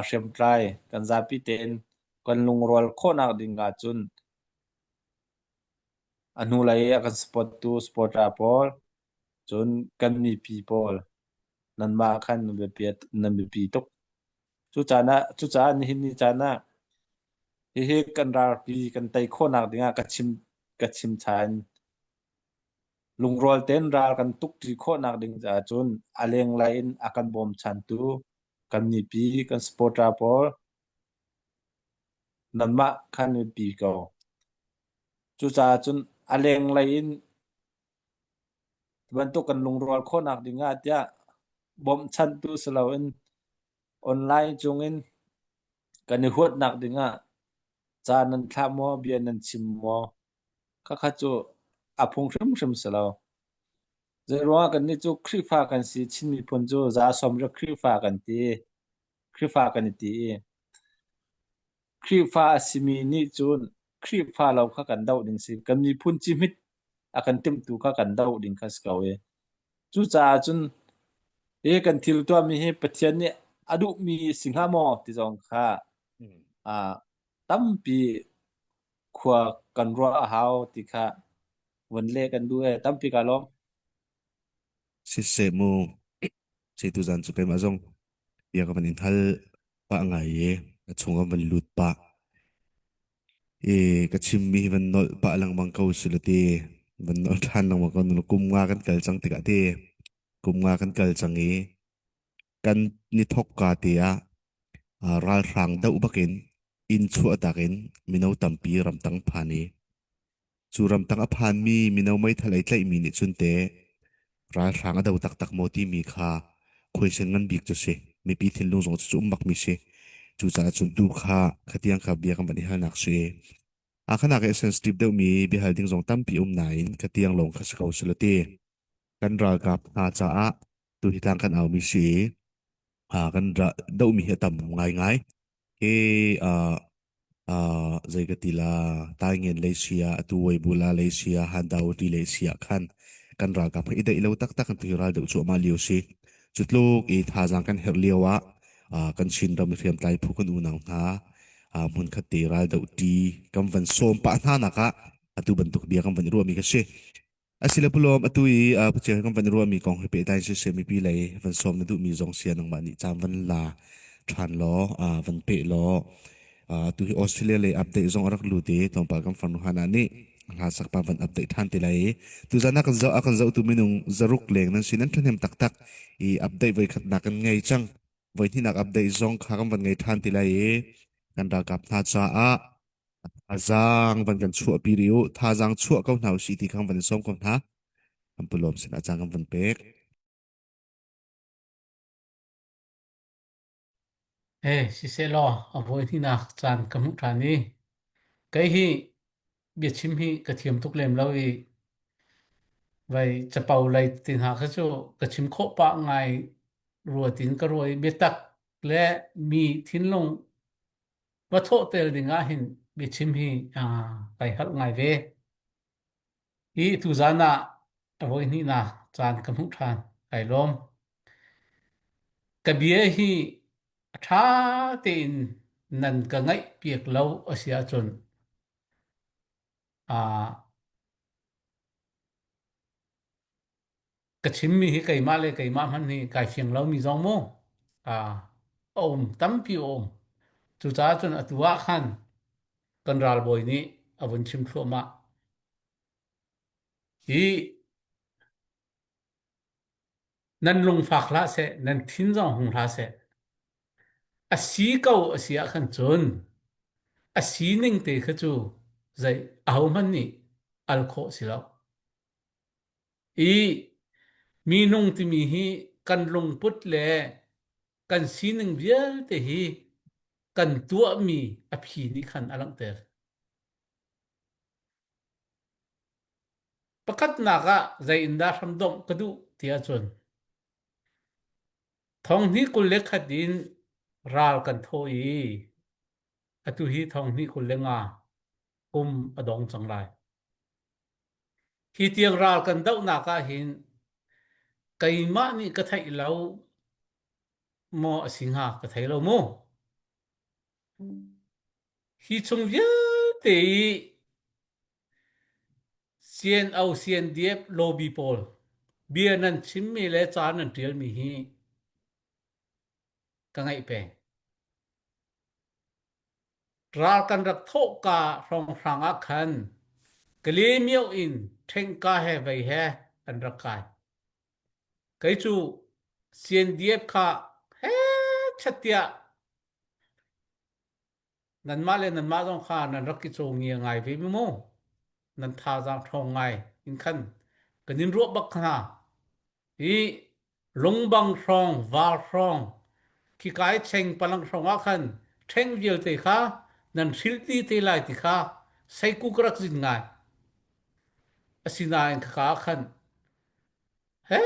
hriamtlai kan zapi tein kan lungrual khawhnak ding ahcun a hnulei i a kan support tu supporter pawl cun kan mipi pawl nanmah khan nan biapi tuk. Cucaah nihin ni caan ah hihi kan ralpi kan tei khawhnak dingah ka chim ka chim ṭhan. Lungrual tein ral kan tukṭi khawhnak ding caah cun a lenglei in a kan bawmchantu kan mipi kan supporter pawl nanmah khan biapi ko. Cucaah cun a lenglei in bantuk kan lungrual khawhnak ding ah tiah bawmchantu si loin online cungin kan i huatnak ding ah ca nan thlah maw, bia nan chim maw, Khakha cu a phung hrimhrim si lo. Zeiruangah kannih cu Khrihfa kan si, Chin miphun cu za sawmriat Khrihfa kan ti. Khrihfa kan i ti i Khrihfa a simi nih cun Khrihfa lo kha kan doh ding si. Kan miphun cihmit a kan timhtu kha kan doh ding kha si ko i. Cucaah cun Hi kan thil tuahmi hi Pathian nih a duhmi si hnga maw ti zong kha ah tampi khua kan ruah a hau ti kha vun leh kan duh e tampi ka lawm. Siseh mu Seitu zan cu keimah zong bia ka van in hal pah ngai i a chung ah van lut pah. I ka chimmi hi van nolh pah lengmang ko si la ti. Van nolh ṭhan lengmang ko nu kum nga kan kal cang tikah ti. Kum nga kan kal cang i kan ni thok ka te ah ralhrang doh bakin inn chuah takin mino tampi ramtang phan i Cu ramtang a phanmi mino meithal ei tlaihmi nih cun teh ralhrang a do taktak maw timi kha khuaisen ngan bik cu si. Mipi thinlung zong cu um bakmi si. Cucaah cun tu kha khatiang kha bia kan van i halnak si. A khanak i sensitive deuhmi biahal ding zong tampi um nain khatiang lawng kha si ko sila ti. Kan ralkap hna caah tu hi tlang kan aumi si i kan dohmi hi a tam ngaingai. Hi zei ka ti la Taingen lei sia atu Weibula lei sia Handauti lei sia khan kan ralkap i daih lo taktak kan tu ral deuh cuahmah lio si. Cu tluk i thazaang kan herh lio ah kan Chin ram hriamtlai phu kan unau hna hmunkhat te ral doh ṭi kan van sawm pah hna nak ah atu bantuk bia kan van i ruahmi ka si. Asile pulawm atu i puceng kan van ruahmi kong hi pehtlai siseh mipi lei van sawm na duhmi zong sia nangmah nih caan van la ṭhan law van peh law atu hi Australia lei update zong a rak lut i tlawmpal kan farnu Hana nih hla sak pa van update ṭhan te lai i tuzan a kan zoh a kan zohtu minung zaruk leng nan si nan ṭhahnem taktak i update voikhatnak kan ngei cang voihnihnak update zong kha kan van ngei ṭhan ti lai i kan ralkap hna caah Thazaang van kan chuahpi rih u. Thazaang chuah ko hna usih ti kha van in sawm ko hna. Kan pulawm sinah caan kan van pek. Eh, sisehlaw a voi hnihnak caan ka hmuh ṭhan i kei hi biachim hi ka thiam tuk lem lo i vai capo lei ti hna kha cu ka chim khawh pah ngai rua tin ka ruah i biatak le mi thinlung va thawh tel ding ah hin biachim hi kai harh ngai ve. Hi tuzan ah a voi hnihnak caan ka hmuh ṭhan. Kai lawm. Ka bia hi a ṭha tein nan ka ngaih piak lo a si ahcun aa Ka chimmi hi keimah le keimah hmanh hi kai fiang lomi zong mu a um tampi a um. Cucaah cun atu ah khan kan ralbawi nih a vun chim thluahmah. Hi nan lungfak hlah seh, nan thin zong hung hlah seh. A si ko a si ah khan cun a sining te kha cu zei ahohmanh nih al khawh si lo. I minung timi hi kan lungput le kan sining vialte hi kan tuahmi a phi nih khan a langhter. Pakhatnak ah zei in dah hramdomh ka duh ti ahcun thonghnih 21 in ral kan thawh i atu hi thonghnih 25 kum a dong cang lai. Hi tiang ral kan dohnak ah hin keimah nih ka theih lo maw a si hnga ka thei lo mu. Hi chung vialte i CNO CNDF lobby pawl bia nan chimmi le ca nan ṭialmi hi ka ngaih peng. Ral kan rak thawhka hrawnghrang ah khan Kalaymyo in ṭhengka he vei he an rak kai. Kei cu CNDF kha hechat tiah nanmah le nanmah zong kha nan rak i caw ngia ngai ve mu. Nan thazaang ṭhawng ngai in khan kan in ruah bak hna. Hi lungbang hrawng, var hrawng, khika i cheng palang hrawng ah khan ṭheng vialte kha nan hrilh dih te lai ti kha seikuk rak zin ngai. Asinain khaka ah khan he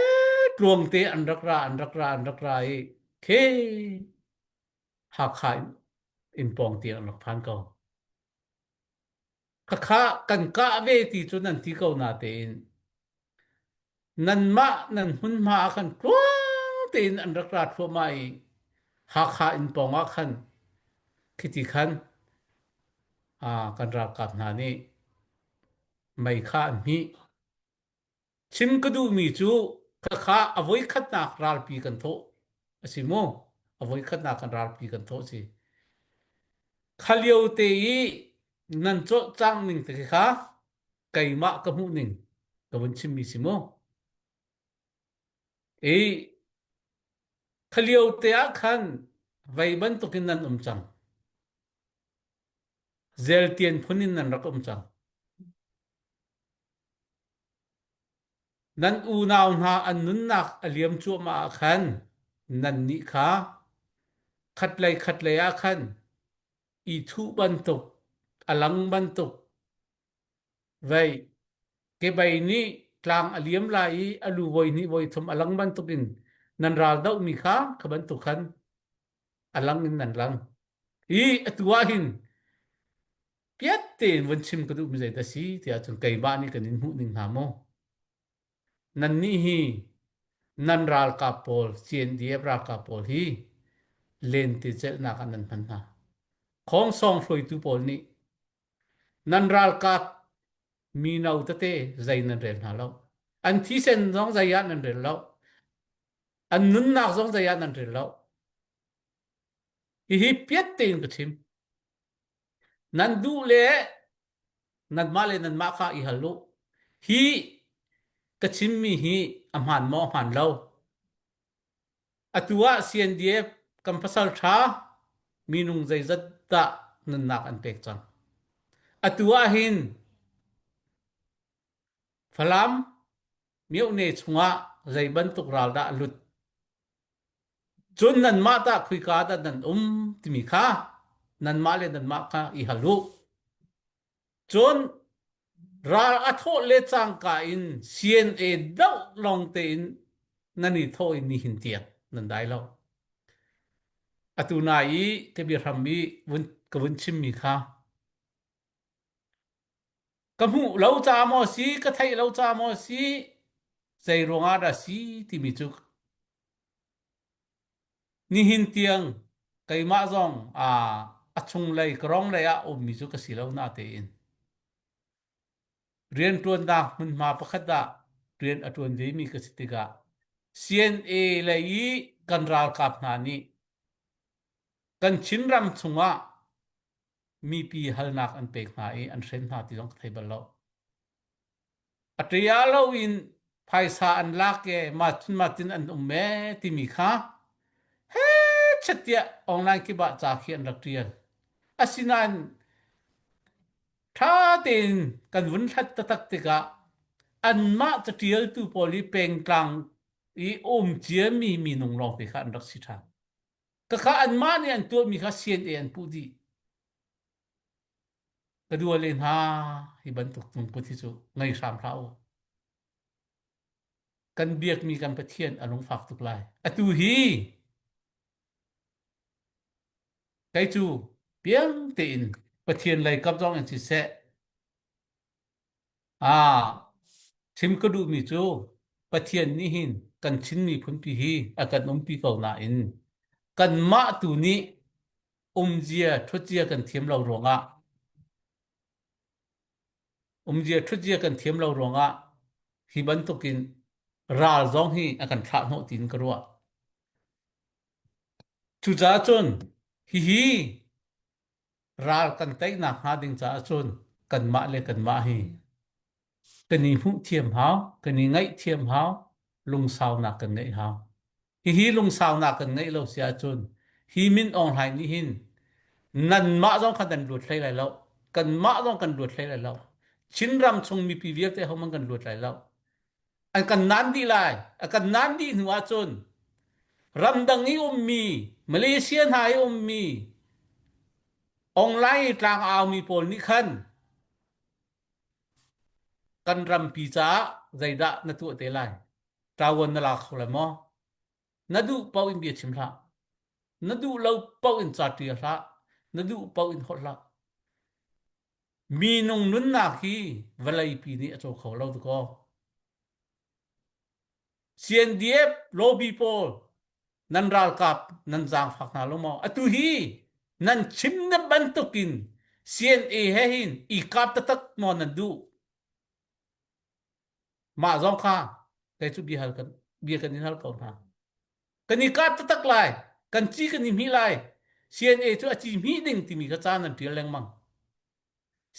tluangte an rak ra an rak ra an rak ra i khe Hakha in pawng tiang an rak phan ko. Khakha kan kah ve ti cu nan ti ko natein nanmah nan hmunhma ah khan tluang. tein an rak ra thluahmah i Hakha inn pawng ah khan khiti khan kan ralkap hna nih mei kha an hmih. Chim ka duhmi cu khakha a voikhatnak ralpi kan thawh a si mu. A voikhatnak kan ralpi kan thawh a si. Kha lio te i nan cawlcangh ning te kha keimah ka hmuh ning ka vun chimmi si mu. I kha lio te ah khan vei bantukin nan um cang. Zeltian phun in nan rak um cang. Nan unau hna an nunnak a liam cuahmah ah khan nannih kha khatlei khatlei ah khan i thuh bantuk, a lang bantuk, vei kebei nih tlang a liam lai i a lu voi hnih voi thum a lang bantukin nan ral dohmi kha kha bantuk khan a lang in nan lang. Hi atu ah hin piat tein vun chim ka duhmi zeidah si tiah cun keimah nih kan in hmuh ning hna maw? Nannih hi nan ralkap pawl CNDF ralkap pawl hi lente celhnak ah nan hman hna. Khongsong hruaitu pawl nih nan ralkap mino tete zei nan rel hna lo. An thisen zong zei ah nan rel lo. An nunnak zong zei ah nan rel lo. Hihi piat tein ka chim. Nan duh le nanmah le nanmah kha i hal u. Hi ka chimmi hi a hmaan maw a hmaan lo? Atu ah CNDF kan pasal ṭha minung zeizat dah nunnak an pek cang. Atu ah hin Falam myone chungah zei bantuk ral dah a lut? Cun nanmah tah khuika dah nan um timi kha nanmah le nanmah kha i hal u. Cun ral a thawh le cangka in CNA doh lawng tein nan i thawh i nihin tiang nan dai lo. Atu nai i ka biahram i vun, ka vun chimmi kha ka hmuh lo ca maw si, ka theih lo ca maw si, zei ruangah dah si timi cu Nihin tiang keimah zong a chunglei ka ronglei ah ummi cu ka si lo natein rianṭuannak hmunhma pakhat ah rian a ṭuan vemi ka si tikah CNA lei i kan ralkap hna nih kan Chinram chungah mipi halnak an pek hna i an hren hna ti zong ka thei bal lo. A ṭia loin phaisa an lak e mah mah tin an um e timi kha hechet tiah online kip ah ca khi an rak ṭial. Asinain ṭha tein kan vun hlat taktak tikah anmah caṭialtu pawl hi pengtlang i um ciami minung lawngte kha an rak si ṭhan. Khakha anmah nih an tuahmi kha CNA an puh dih. Ka duale hna hi bantuk lungput hi cu ngei hram hlah u. Kan biakmi kan Pathian a lungfak tuk lai. Atu hi kei cu piang tein Pathian lei kap zong in siseh ah chim ka duhmi cu Pathian nih hin kan Chin miphunpi hi a kan umpi ko nain kanmah tu nih umzia ṭhutzia kan thiam lo ruangah umzia ṭhutzia kan thiam lo ruangah hi bantukin ral zong hi a kan thlah hnawh tiin ka ruah. Cucaah cun hihi ral kan teinak hnga ding caah cun kanmah le kanmah hi kan i hmuh thiam hau, kan i ngaih thiam hau, lungsaunak kan ngeih hau. Hihi lungsaunak kan ngeih lo si ahcun hi Min Aung Hlaing nih hin nanmah zong kha nan luat hlei lai lo, kanmah zong kan luat hlei lai lo. Chinram chung mipi vialte hohmanh kan luat lai lo. An kan naan dih lai. A kan naan dih hnu ahcun ramdang i ummi, Malaysia hna i ummi, online i tlang aumi pawl nih khan Kan rampi caah zeidah na tuah te lai? Ṭavuan na la kho lai maw? Na duh paoh in bia chim hlah. Na duh lo paoh in ca ṭial hlah. Na duh paoh in holh hlah. Minung nunnak hi vawleipi nih a caw kho lo dakaw. CNDF lobby pawl. Nan ralkap nan zaangfak hna lo maw? Atu hi nan chim na bantukin CNA he hin i kap taktak maw nan duh? Mah zong kha kei cu bia hal kan bia kan in hal ko hna. Kan i kap taktak lai. Kan ci kan i hmih lai. CNA cu a ci hmih ding timi kha ca nan ṭial lengmang.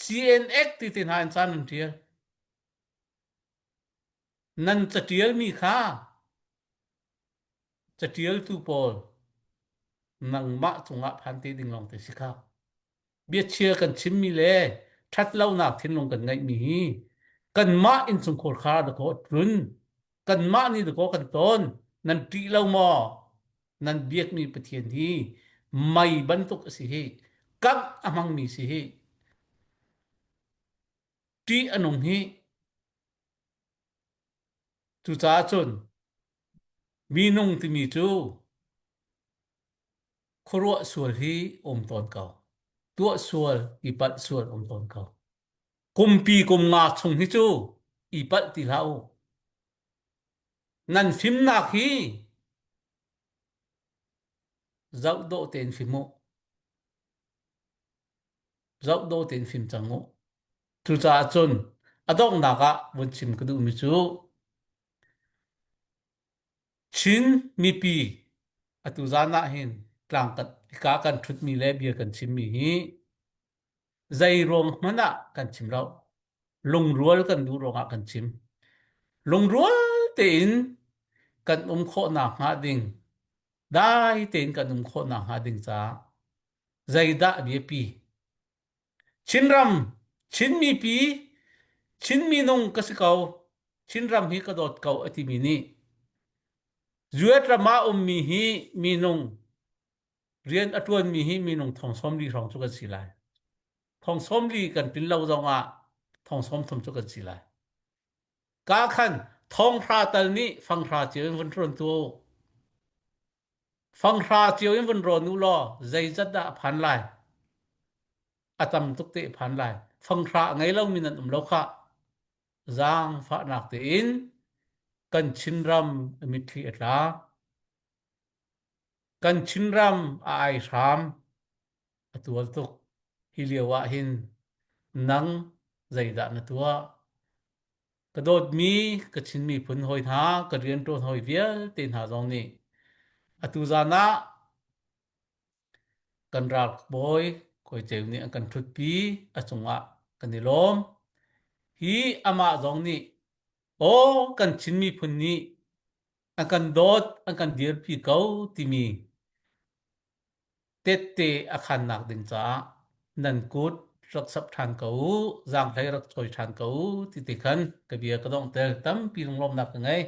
CNX ti te hna in ca nan ṭial. Nan caṭialmi kha caṭialtu pawl nangmah cungah phan te ding lawng te si kha. Biachia kan chimmi le ṭhatlonak thinlung kan ngeihmi hi kanmah innchungkhar kha dakaw a tlun. Kanmah nih dakaw kan tawn. Nan ṭih lo maw? Nan biakmi Pathian hi mei bantuk a si hi. Kangh a hmangmi si hi. Ṭih a nung hi. Cucaah cun minung timi cu khuaruah sual hi um tawn ko. Tuah sual, i palh sual um tawn ko. Kumpi kum nga chung hi cu i palh ti hlah u. Nan fimnak hi zoh dawh tein fim u. Zoh dawh tein fim cang u. Cucaah cun a donghnak ah vun chim ka duhmi cu Chin mipi atu zan ah hin tlang kan hika kan ṭhutmi le bia kan chimmi hi zei ruang hmanh ah kan chim lo. Lungrual kan duh ruangah kan chim. Lungrual tein kan um khawhnak hnga ding, dai tein kan um khawhnak hnga ding caah zeidah biapi Chinram, Chin mipi, Chin minung ka si ko, Chinram hi ka dawt ko a timi nih US ram ah ummi hi minung rian a ṭuanmi hi minung thong 40 hrawng cu kan si lai. Thong 40 kan tlin lo zong ah thong 30 cu kan si lai. Ka khan thong hra tal nih fang hra cio in vun ṭuan tu Fanghra cio in vun rawn u law zeizat dah a phan lai? A tam tuk te a phan lai. Fanghra a ngei lomi nan um lo khah. Zaangfahnak tein kan Chinram a mitthli a tla. Kan Chinram a ai hram a tual tuk. Hi lio ah hin nang zeidah na tuah? Ka dawtmi ka Chin miphun hawi hna, ka rianṭuan hawi vialte hna zong nih atu zan ah kan ralbawi Kawi Ceu nih an kan ṭhutpi a cungah kan i lawm. Hi amah zong nih aw kan Chin miphun nih an kan dawt, an kan dirpi ko timi tette a khannak ding caah nan kut rak sap ṭhan ko u, zaanghlei rak cawi ṭhan ko u ti te khan ka bia ka donghter tampi lunglawmhnak ka ngei.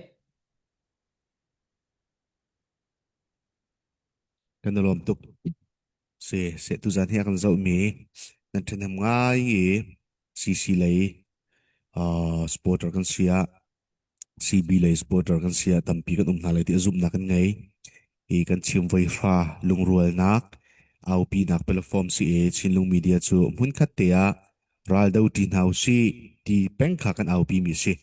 Kan i lawm tuk. Si, se tuzan hi a kan zohmi nan ṭhahnem ngai i CC lei uh, supporter kan si ah CB lei supporter kan si ah tampi kan um hna lai ti a zumhnak kan ngei. Hi kan chim voi hra lungrualnak aupinak platform si i Chinlung Media cu hmunkhat te ah raldo ṭi hna usih ti peng kha kan aupi mi si.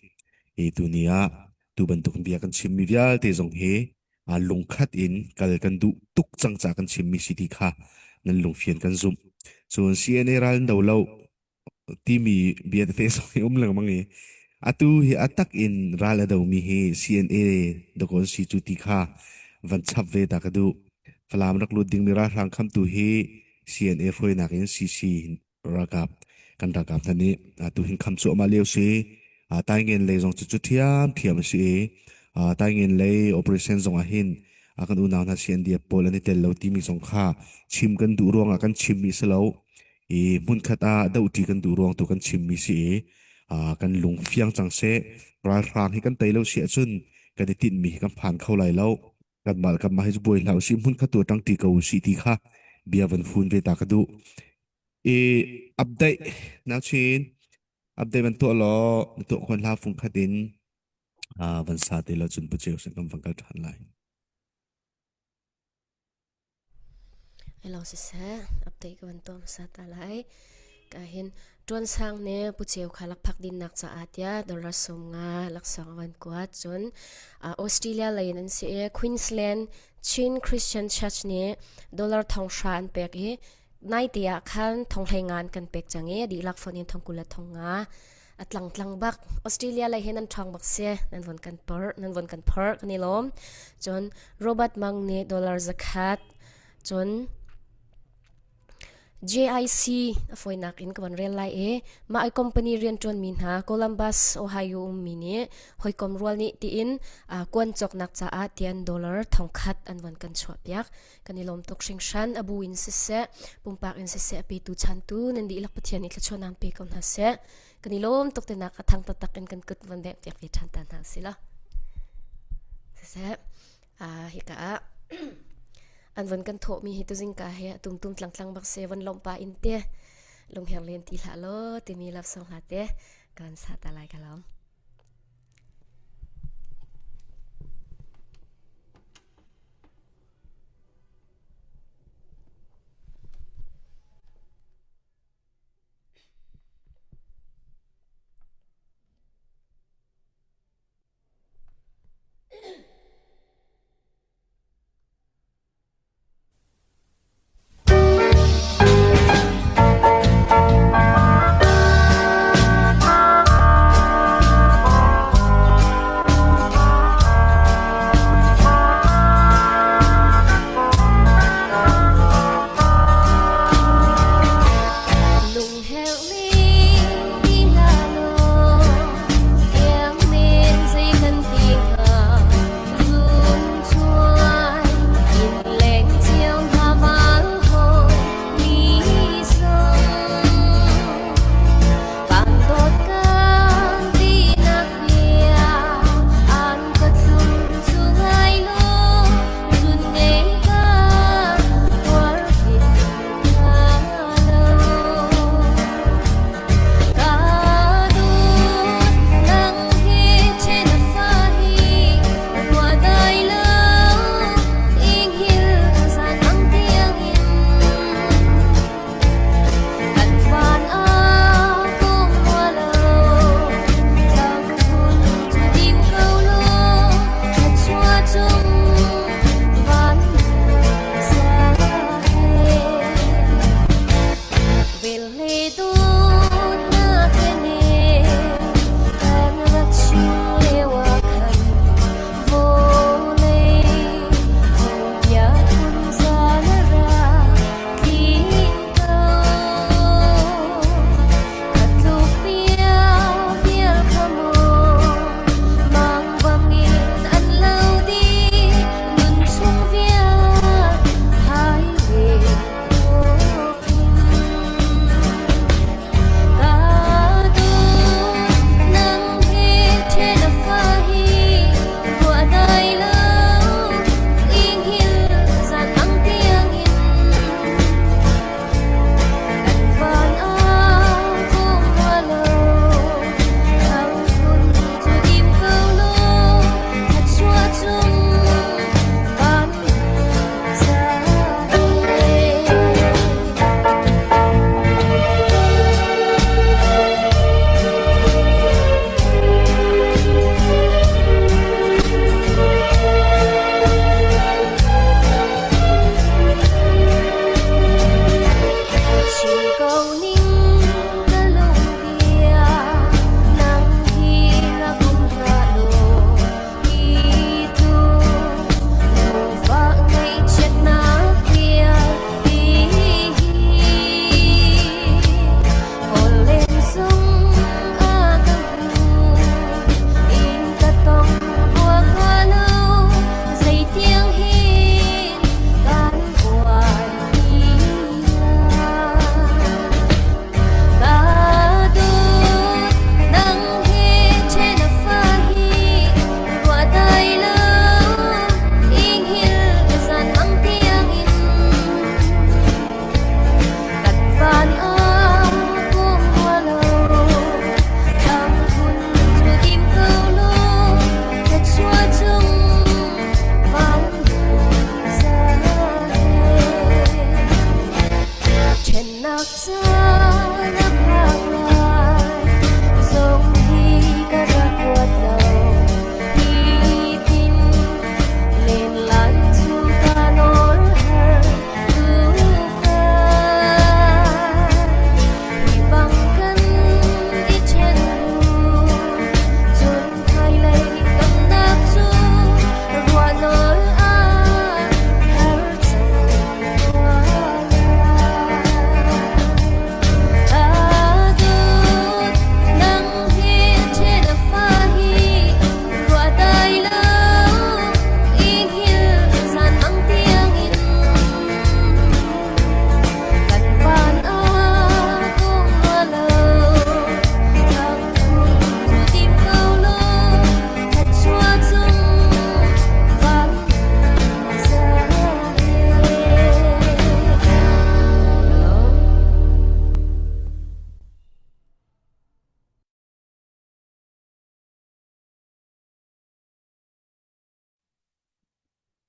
Hi tuni ah tu bantuk bia kan chimmi vialte zong hi aa lungkhat in kal kan duh tuk cang ca kan chimmi si ti kha nan lungfian kan zumh. Cun CNA ral an do lo timi bia tete zong hi um lengmang i atu hi a tak in ral a domi hi CNA dakawn si cu ti kha van chap ve ta ka duh. Falam rak lut dingmi ralhrang khamtu hi CNA hruainak in CC ralkap kan ralkap hna nih atu hin kham cuahmah lio si. Taingen lei zong cu cu ṭhiamṭhiam a si i Taingen lei operation zong ah hin kan unau hna CNDF pawl an i tel lo timi zong kha chim kan duh ruangah kan chimmi si lo. I hmunkhat ah dohṭi kan duh ruang tu kan chimmi si i kan lung fiang cang seh. Ralhrang hi kan tei lo si ahcun kan i tinhmi hi kan phan kho lai lo. Kanmah le kanmah hi cu buai hlah usih hmunkhat tu ah ṭangṭi ko usih ti kha bia van fun ve ta ka duh. I update na chin update van tuah law na tuah khon hla fung khat in van sa te law cun puceu sin kan van kal ṭhan lai. Hello siseh, update ka van tuah hmasa ta lai. Ka hin. Ṭuan Sang nih Pu Ceu kha lakphak dinnak caah tiah dollar 50 laksawng a van kuat. Cun Australia lei in an si i Queensland Chin Christian Church nih dollar 1000 an pek i naite ah khan thonghlei nga an kan pek cang i dihlak phone in thongkul le thongnga a tlang tlang bak Australia lei hin an ṭhawng bak si nan von kan por nan von kan phor kan i lawm cun Robert Mang nih dollar zakhat cun JIC a fawinak in ka von rel lai i mah i company rianṭuanmi hna Columbus, Ohio ummi nih hawikom rual nih tiin kuan cawknak caah tian dollar thongkhat an von kan chuahpiak. Kan i lawm tuk hringhran. A bu in siseh, pumpak in siseh a petu chantu nan dihlak Pathian nih thluachuah nan pe ko hna seh. Kan i lawm tuk tinak a thang taktak in kan kut von bengh piak ve ṭhan ta hna usih law. Siseh, hika ah an von kan thawhmi hi tuzing ka he tumtum tlangtlang bak se von lomh pa in te lungher len ti hlah law timi love song hla te kan sa ta lai ka lawm.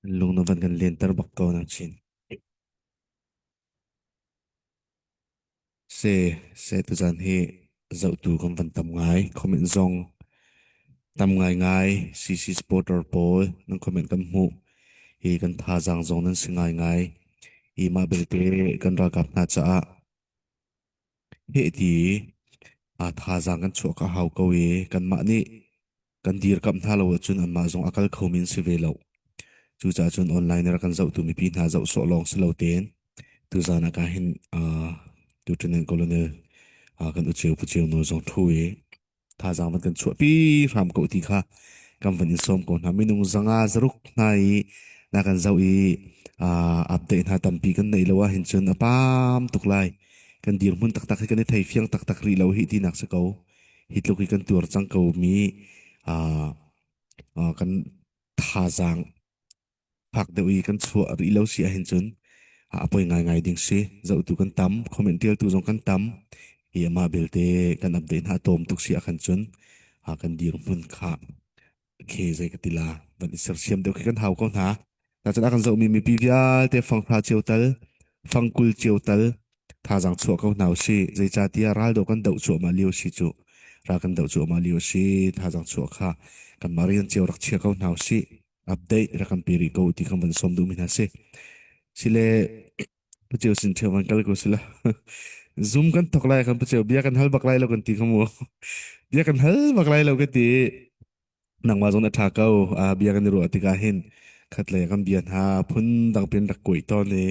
Lung na van kan lenter bak ko na chin. Se se tuzan hi zohtu kan van tam ngai. Comment zong tam ngai ngai. CC supporter pawl nan comment kan hmuh. Hi kan thazaang zong nan si ngai ngai. Hi mah belte kan ralkap hna caah heh ti a thazaang kan chuah ka hau ko i kanmah nih kan dirkamh hna lo ahcun anmah zong a kal khomi an si ve lo. Cucaah cun online in rak kan zohtu mipi hna zoh sawh lawng si lo tein tuzaan ah ka hin uh, Lieutenant Colonel uh, kan uceu puceu nawl zong thu i thazaang van kan chuahpi hram ko ti kha kan van in sawm ko hna minung zanga zaruk hna i na kan zoh i uh, update hna tampi kan neih lo ahhin cun a pam tuk lai kan dirhmun taktak hi kan i thei fiang taktak rih lo hi tinak si ko hi tluk hi kan tuar cang ko mi uh, uh, kan thazaang fak deuh i kan chuah rih lo si ahhin cun a poi ngaingai ding si. Zohtu kan tam, comment tialtu zong kan tam. Hi amah belte kan update hna tawm tuk si ahkhan cun kan dirhmun kha khi zei ka ti la van i sersiam deuh khi kan hau ko hna. Cun a kan zohmi mipi vialte fanghra cio tal, fangkul cio tal thazaang chuah ko hna usih. Zeicahtiah ral doh kan doh cuahmah lio si cu. Ral kan doh cuahmah lio si. Thazaang chuah kha kanmah rian cio rak chia ko hna usih. Update rak kan pe rih ko ti kan van sawm duhmi hna si. Sile paceu sin ṭheo van kal ko sila. Zoom kan thok lai kan paceu bia kan hal bak lai lo kan ti kha mu. Bia kan hal bak lai lo ka ti. Nangmah zong na ṭha ko. Ah, bia kan i ruah tikah hin khatlei kan bia hna phun dang pin rak kuai tawn i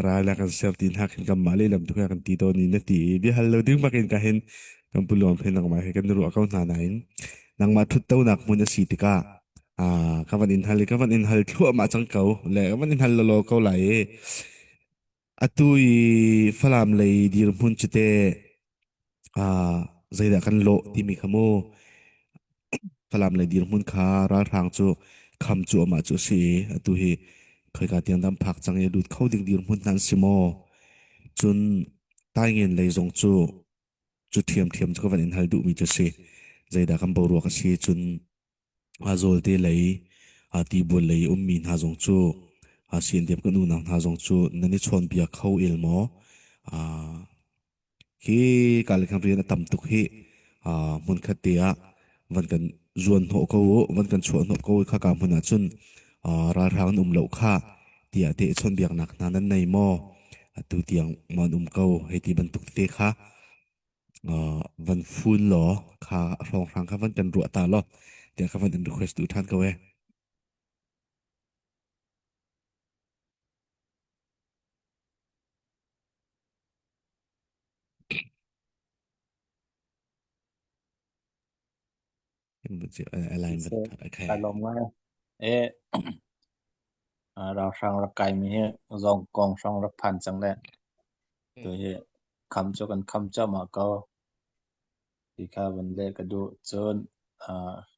ral ah kan ser ti hna khin kanmah lehlam tu kha kan ti tawn i na ti i bia hal lo ding bak in ka hin kan pu luang phen nangmah he kan i ruah ko hna nain nangmah ṭhuttonak hmun a si tikah ah ka van in hal i ka van in hal thluahmah cang ko le ka van in hal lawlaw ko lai i atu i Falam lei dirhmun cu teh ah zeidah kan lawh timi kha mu Falam lei dirhmun kha ralhrang cu kham cuahmah cu a si i atu hi khoika tiang dah an phak cang i a lut kho ding dirhmun hna an si maw? Cun Taingen lei zong cu cu ṭhiamṭhiam cu ka van in hal duhmi cu a si. Zeidah kan boruak a si cun Zawlte lei tibual lei ummi hna zong cu CNDF kan unau hna zong cu nan i chawnbia kho el maw? Hi ka le khan rian a tam tuk hi hmunkhat te ah van kan zuan hnawh ko u, van kan chuah hnawh ko i khaka hmun ah cun ralhrang an um lo kha tiah te chawnbiaknak hna nan nei maw? Atu tiang maw an um ko hei ti bantuk tete kha van fun law kha hrawnghrang kha van kan ruah ta law tiah ka van in request duh ṭhan ko ee. Kai lawm ngai. E ralhrang rak kai mi hi zong kong hrang rak phan cang le tu hi kham cu kan kham cuahmah ko. Ti kha van leh ka duh. Cun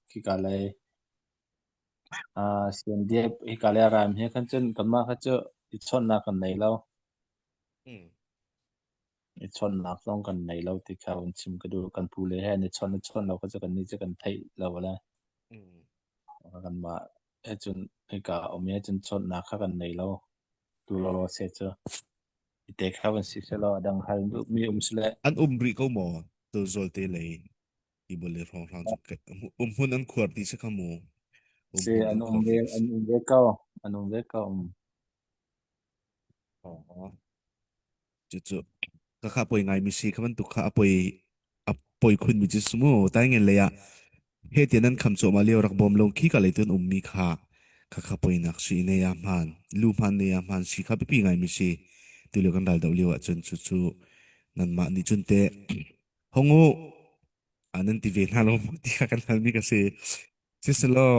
khika lei CNDF hika lei a ram hi khan cun kanmah kha cu i chawnhnak kan nei lo. I chawnhnak zong kan nei lo ti kha vun chim ka duh. Kan pu le he an i chawnh i chawnh lo kha cu kannih cu kan theih lo le. Kanmah he cun hika um he cun chawnhnak kha kan nei lo. Tu lawlaw se cu. I te kha van si selaw a dang hal duhmi um sile. An um rih ko maw? Tulzawl te lei tibul le hrawnghrang cu um hmun an khuar ti si kha mu. Um Si an um ve an um ve ko. An um ve ko. Um. Cucu ka kha poi ngai mi si kha bantuk kha a poi a poi khun mi cu sumu tai ngen lei ah he tian an kham cuahmah lio rak bawm lo khi ka lei tun um mi kha kha kha poi nak si ne ya hman lu hman ne ya hman si kha biapi ngai mi si tu lio kan ral do lio ah cun cu cu nanmah nih cun te hongu nan ti ve hna lo ti kha kan hal mi ka si siselaw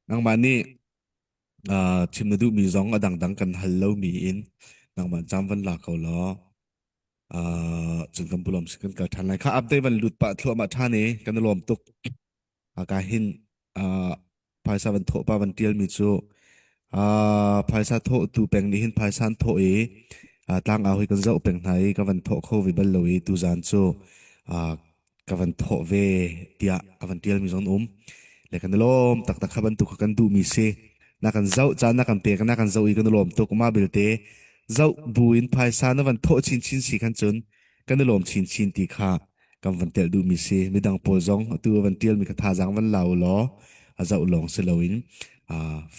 nangmah nih Uh, chim na duhmi zong a dangdang kan hal lomi in nangmah cam van la ko law uh, cun kan pulom si kan kal ṭhan lai kha update van lut pah thluahmah ṭhan i kan i lawm tuk ka hin uh, phaisa van thawh pa van ṭialmi cu uh, phaisa thawh tu peng nih hin phaisa an thawh i uh, tlangau hi kan zoh peng hna i ka van thawh kho ve bal lo i tuzan cu uh, ka van thawh ve tiah a van ṭialmi zong an um. Le kan i lawm taktak kha bantuk kha kan duhmi si. Na kan zoh caan na kan pek na kan zoh i kan i lawm tuk. Mah belte zoh buin phaisa na van thawh chinchin si khan cun kan i lawm chinchin ti kha kan van telh duhmi si. Midang pawl zong atu a van tialmi kha thazaang van la u law a zoh lawng si loin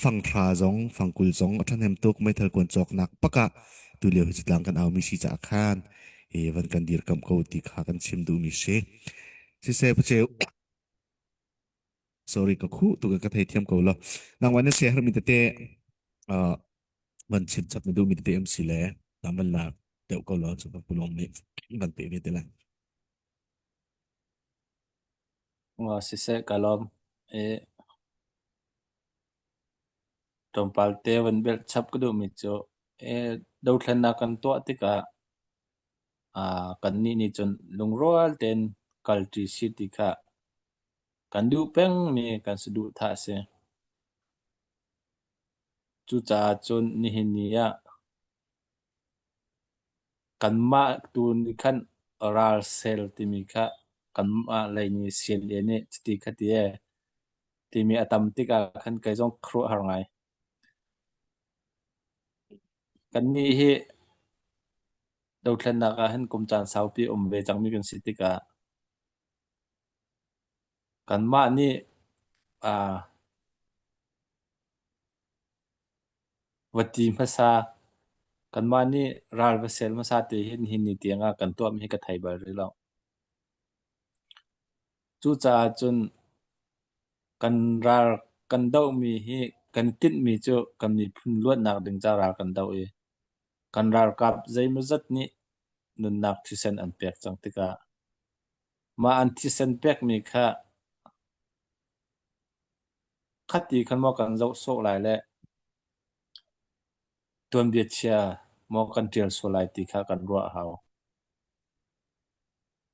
fanghra zong fangkul zong a ṭhahnem tuk meithal kuan cawknak pakah tulio hi cutlang kan aumi si caah khan i van kan dirkamh ko ti kha kan chim duhmi si. Siseh Puceu sorry ka khuh tuk ka thei thiam ko lo. Nangmah na share mi tete uh, van chim chap na duhmi tete um si le tam van la deuh ko lo chu ka pulong nih van pe ve te la. Nga siseh ka lawm. E tlawmpal te van belh chap ka duhmi cu e dothlennak kan tuah tikah aa kannih nih cun lungrual tein kalṭi si ti kha kan duh pengmi kan saduhthah a si. Cucaah cun nihin ni ah kanmah tu nih khan ralsel timi kha kanmah lei nih CNA nih cuti khati ee timi a tam tikah khan kei zong khuaruahhar ngai. Kannih hi dothlennak ah hin kum caan saupi um ve cangmi kan si tikah kanmah nih aa va ti hmasa kanmah nih ral va sel hmasa ti hi nihin ni tiang ah kan tuahmi hi ka thei bal rih lo. Cucaah cun kan ral kan dohmi hi kan tinhmi cu kan miphun luatnak ding ca ral kan doh i kan ralkap zeimawzat nih nunnak thisen an pek cang tikah mah an thisen pekmi kha Khati khan maw kan zoh sawh lai le tuanbia chia maw kan ṭial sual lai ti kha kan ruah a hau.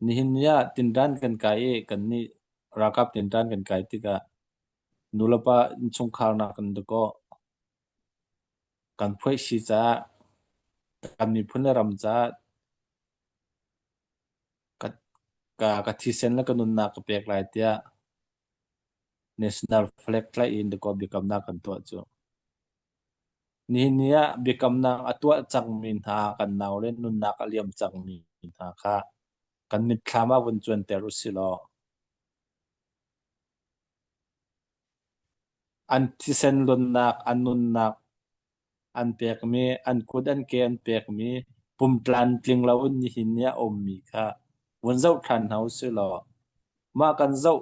Nihin ni ah tinṭan kan kai i kannih ralkap tinṭan kan kai tikah nulepa innchungkhar nak in dakaw kan phuaihsi caah kan miphun le ram caah ka, ka, ka thisen le ka nunnak ka pek lai tiah National flag tlaih in dakaw biakamnak kan tuah cu. Nihin ni ah biakamnak a tuah cangmi hna kan nau le nunnak a liam cangmi hna kha kan mitthlam ah vun cuanter usih law an thisen luannak, an nunnak an pekmi, an kut an ke an pekmi pumtlamtling loin nihin ni ah a ummi kha vun zoh ṭhan hna usih law mah kan zoh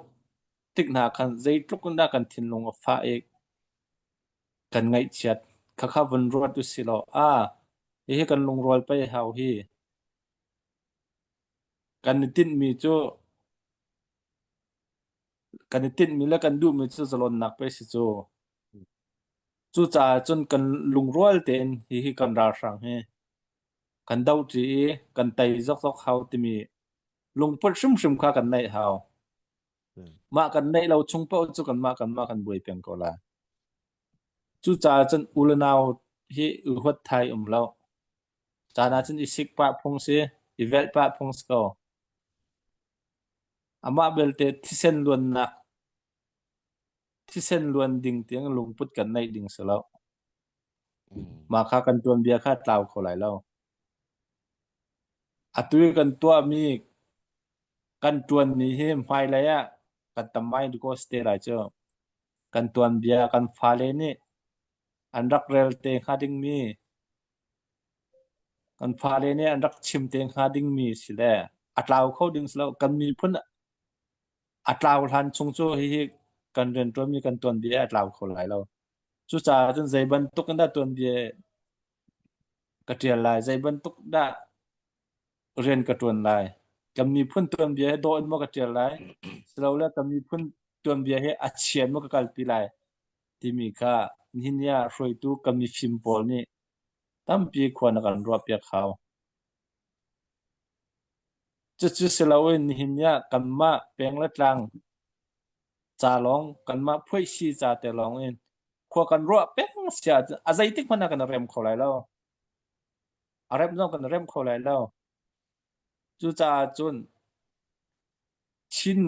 tik hna khan zeitluk in dah kan thinlung a fah i kan ngaihchiat khakha vun ruat usih law ah hihi kan lungrual pei hau hi kan i tinhmi cu kan i tinhmi le kan duhmi cu zalonnak pei si cu. Cucaah cun kan lungrual tein hihi kan ralhrang hi kan dohṭi i kan tei zokzok hau timi lungput hrimhrim kha kan neih hau. Mah kan neih lo chung paoh cu kanmah kanmah kan buai peng ko lai. Cucaah cun u le nau hi i huat thai um lo. Caan ah cun i sik pah phung si, i velh pah phung si ko. Amah belte thisen luannak thisen luan ding tiang lungput kan neih ding si lo. Mah kha kan tuanbia kha tlau kho lai lo. Atu i kan tuahmi kan ṭuanmi hi hmailei ah kan tam ngai dikaw si te lai cu. Kan tuanbia kan fale nih an rak rel te hnga dingmi kan fale nih an rak chim te hnga dingmi si le a tlau kho ding si lo. Kan miphun a tlau hlan chung cu hihi kan rianṭuanmi kan tuanbia a tlau kho lai lo. Cucaah cun zei bantuk in dah tuanbia ka ṭial lai, zei bantuk dah rian ka ṭuan lai. Kan miphun tuanbia hi dawh in maw ka ṭial lai, silole kan miphun tuanbia hi a chia in maw ka kalpi lai timi kha nihin ni ah hruaitu kan mifim pawl nih tampi khua na kan ruahpiak hau. Cucu si loin nihin ni ah kanmah peng le tlang ca lawng kanmah phuaihsi ca te lawng in khua kan ruah peng si ahcun a zeitik hmanh ah kan rem kho lai lo. A rem zong kan rem kho lai lo. Cucaah cun Chin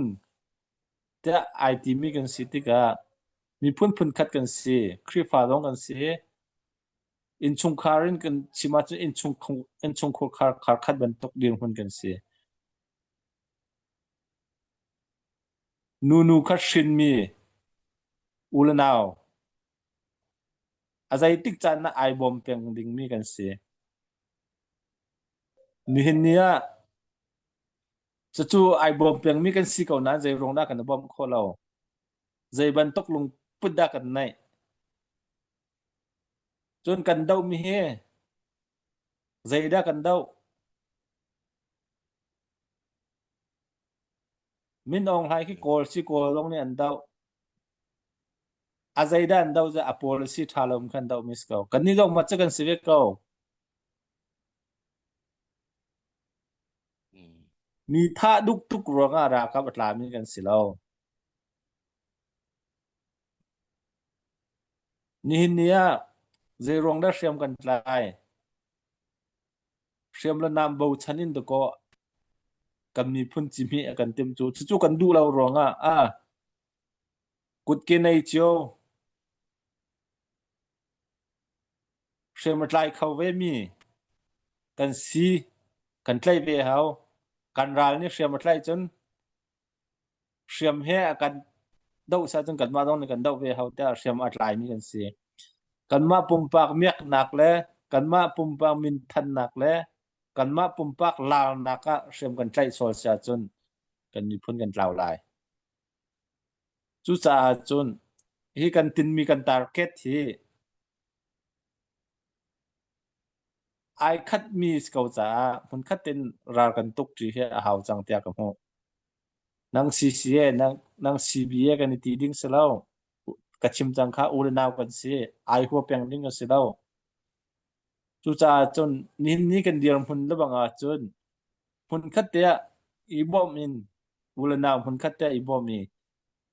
tiah ai timi kan si tikah. Miphun phunkhat kan si. Khrihfa zong kan si. Innchungkhar in kan chim ahcun innchungkhur khar khat bantuk dirhmun kan si. Nunu kha hrinmi u le nau a zeitik caan ah ai bawm peng dingmi kan si. Nihin ni ah cucu ai bawm pengmi kan si ko nain zei ruang dah kan i bawmh khawh lo? Zei bantuk lungput dah kan neih? Cun kan dohmi hi zeidah kan doh? Min Aung Hlaing khi Kawl si Kawl zong nih an doh. A zeidah an doh cu a policy ṭha lo khan doh mi si ko. Kannih zong mah cu kan si ve ko. Mi thah duk tuk ruangah ralkap a tlami kan si lo. Nihin ni ah zei ruang dah hriam kan tlai? Hriam le nam bochan in dakaw kan miphun cihmih a kan timh cu. Cucu kan duh lo ruangah a kutke nei cio hriam a tlai kho ve mi kan si kan tlaih ve hau. Kan ral nih hriam a tlaih cun hriam he a kan doh sa cun kanmah zong nih kan doh ve hau tiah hriam a tlaimi kan si. Kanmah pumpak miaknak le kanmah pumpak minthannak le kanmah pumpak larnak ah hriam kan tlaih sual si ahcun kan miphun kan tlau lai. Cucaah cun hi kan tinmi kan target hi ai khatmi si ko caah hmunkhat in ral kan tuk ṭi hi a hau cang tiah ka hmuh. Nang CCA, nang, nang CBA kan i ti ding si lo. Ka chim cang kha u le nau kan si. Ai hua peng ding a si lo. Cucaah cun nihin ni kan dirhmun lebang ahcun hmunkhat te ah i bawmh in u le nau hmunkhat te ah i bawmh i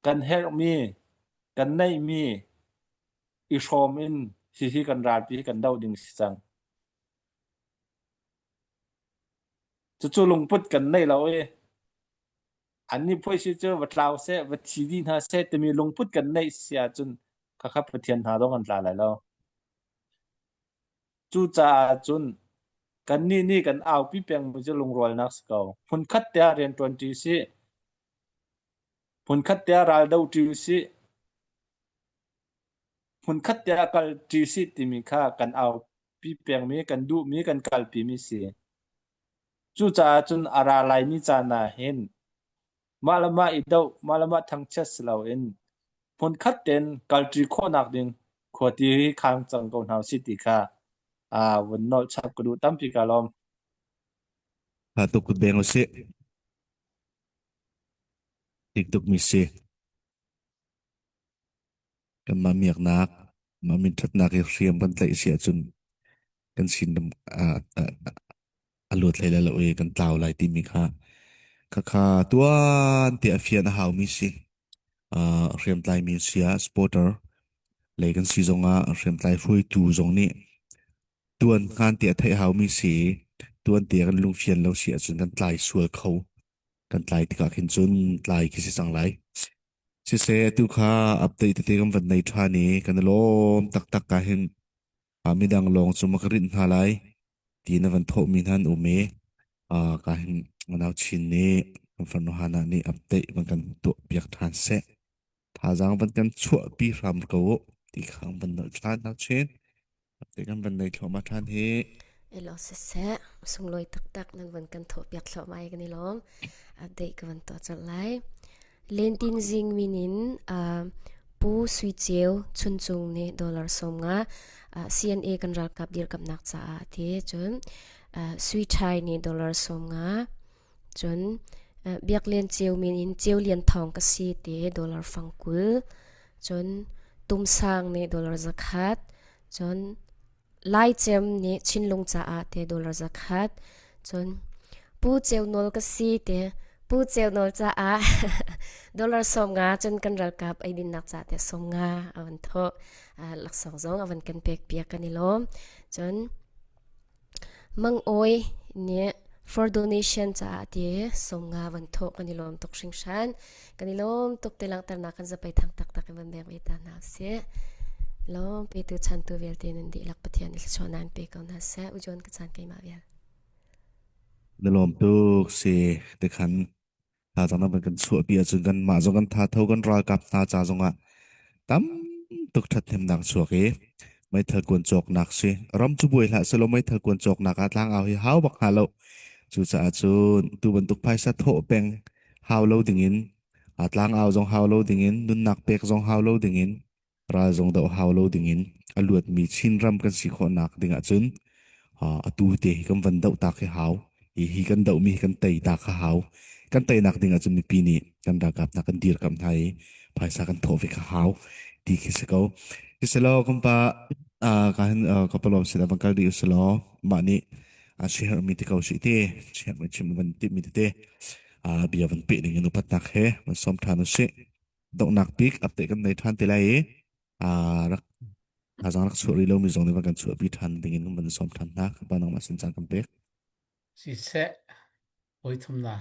kan herhmi, kan neihmi i hrawm in hihi kan ralpi hi kan doh ding si cang. Cucu lungput kan nei lo i annih phuaisi cu va tlau seh, va thi dih hna seh timi lungput kan neih si ahcun khakha Pathian hna dong kan tla lai lo. Cucaah cun kannih nih kan aupi pengmi cu lungrualnak si ko. Hmunkhat te ah rianṭuan ṭi usih. Hmunkhat te ah ral do ṭi usih. Hmunkhat te ah kal ṭi usih timi kha kan aupi pengmi, kan duhmi, kan kalpimi si. Cucaah cun a ra laimi caan ah hin mah le mah i doh, mah le mah thangchiat si loin hmunkhat tein kalṭi khawhnak ding khuati hi khang cang ko hna usih ti kha aa vun nolh chap ka duh tampi ka lawm. Tha tuk kut beng usih. Tik tuk mi si. Kanmah miaknak, mah minṭhatnak hi hriam kan tlaih si ahcun kan sinram a luat hlei lai lo i kan tlau lai timi kha khakha tuan te a fian a haumi si. Uh, hriamtlai mi si ah supporter lei kan si zongah hriamtlai hruaitu zong nih tuan hngan te a theih haumi si tuan te kan lungfian lo si ahcun kan tlai sual kho kan tlai tikah khin cun tlai khi si cang lai. Siseh atu kha update tete kan van nei ṭhan i kan i lawm taktak ka hin ah midang lawng cu ma ka rinh hna lai ti na van thawhmi hna an um i ah ka hin unau Chin nih kan farnu Hana nih update van kan tuah piak ṭhan seh. Thazaang van kan chuahpi hram ko u ti kha van nolh ṭhan hna Chin. Update kan van nei thluahmah ṭhan hi. Elo siseh sunglawi taktak nan van kan thawh piak thluahmah i kan i lawm. Update ka van tuah colh lai. Lentin zing min in uh, Pu Sui Ceu Chuncung nih dollar 50 uh, CNA kan ralkap dirkamnak caah ti cun uh, Sui Thai nih dollar 50 cun uh, Biak Lian Ceu min in Ceu Lian Thawng ka si ti dollar fangkul cun Tum Sang nih dollar zakhat cun Laicem nih Chinlung caah te dollar zakhat cun Pu Ceu Nawl ka si te Pu Ceu Nawl caah dollar 50 cun kan ralkap eidinnak ca te 50 a van thawh laksawng zong a van kan pek piak kan i lawm cun Mang Awi nih. For donation caah ti 50 van thawh kan i lawm tuk hringhran. Kan i lawm tuk te langhternak kan zapai thang taktak in van bek ve ta hna usih. Lawm petu chantu vialte nan dihlak Pathian nih thluachuah nan pe ko hna seh. Ujon ka caan keimah vial. Na lawm tuk si tikhan Thazaang na van kan chuahpi ahcun kanmah zong kan tha tho kan ralkap hna ca zongah tam tuk ṭhathnemnak chuak i meithal kuan cawknak si. Ram cu buai hlah selaw meithal kuan cawknak ah tlangau hi hau bak hnga lo. Cucaah cun tu bantuk phaisa thawh peng hau lo dingin tlangau zong hau lo dingin nunnak pek zong hau lo dingin ral zong doh hau lo dingin a luatmi Chinram kan si khawhnak ding ahcun atu te hi kan van doh tak hi hau. Hi hi kan dohmi hi kan tei ta kha hau. Kan teinak ding ahcun mipi nih kan ralkap hna kan dirkamh hna i phaisa kan thawh ve kha hau ti khi si ko. Siselaw kan pa ka hin ka palawm sin ah van kal dih usalaw mah nih a siherhmi te ko si te siherhmi chim van timmi tete bia van peh ding in upatnak he van sawm ṭhan usih. Donghnak bik update kan nei ṭhan te lai i rak thazaang rak chuah rih lomi zong nih van kan chuahpi ṭhan ding in kan van sawm ṭhan hna. Pa nangmah sin caan kan pek. Siseh, hawi thumnak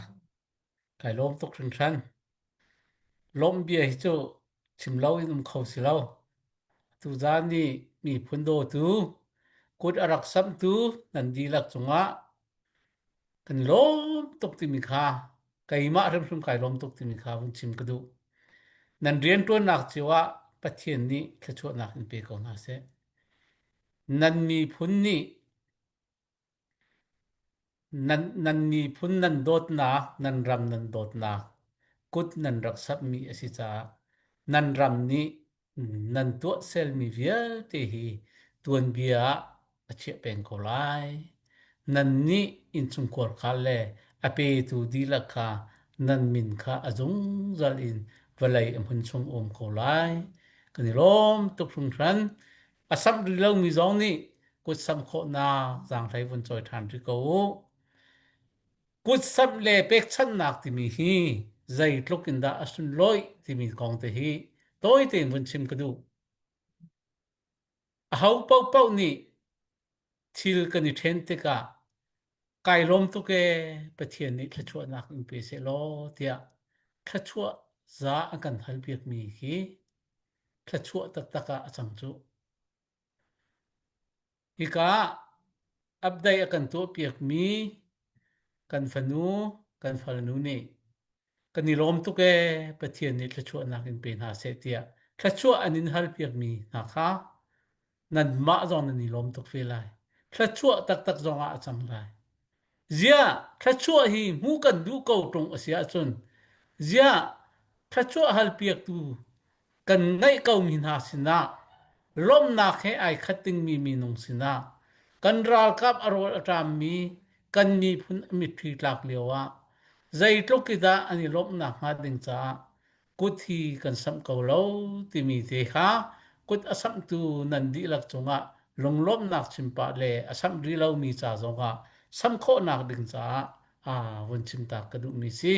kai lawm tuk hringhran. Lawmh bia hi cu chim lo in um kho si lo. Tuzaan nih miphun dawtu, kut a rak samhtu nan dihlak cungah kan lawm tuk timi kha keimah hrimhrim kai lawm tuk timi kha vun chim ka duh. Nan rianṭuannak cio ah Pathian nih thluachuahnak in pe ko hna seh. Nan miphun nih nan, nan miphun nan dawtnak, nan ram nan dawtnak kut nan rak samhmi a si caah nan ram nih Nan tuahsermi vialte hi tuanbia ah a chiah peng ko lai. Nannih innchungkhar kha le a petu dihlak kha nan min kha a zungzal in vawlei a hmun chung a um ko lai. Kan i lawm tuk hringhran. A samh rih lomi zong nih kut samh khawhnak zaanghlei vun cawi ṭhan rih ko u. Kutsamh le pekchanhnak timi hi zeitluk in dah a sunlawih timi kong te hi tawi tein vun chim ka duh. Aho paohpaoh nih thil kan i ṭhen tikah kai lawm tuk ee Pathian nih thluachuahnak in pe seh law tiah thluachuah za an kan halpiakmi hi thluachuah taktak ah a cang cuh. Hika ah update a kan tuahpiakmi kan fanu, kan farnu nih kan i lawm tuk ee Pathian nih thluachuahnak in pe hna seh tiah thluachuah an in halpiakmi hna kha nanmah zong nan i lawm tuk ve lai. Thluachuah taktak zong ah a cang lai. Ziah thluachuah hi hmuh kan duh ko ṭung a si ahcun ziah thluachuah halpiaktu kan ngeih komi hna sinah lawmhnak he ai khat dingmi minung sinah kan ralkap a rawl a ṭammi kan miphun a mitthli tlak lio ah zeitluk i dah an i lawmhnak hnga ding caah kut hi kan samh ko lo timi te kha kut a samhtu nan dihlak cungah lunglawmhnak chim pah le a samh rih lomi ca zongah samh khawhnak ding caah aa vun chim ta ka duhmi si.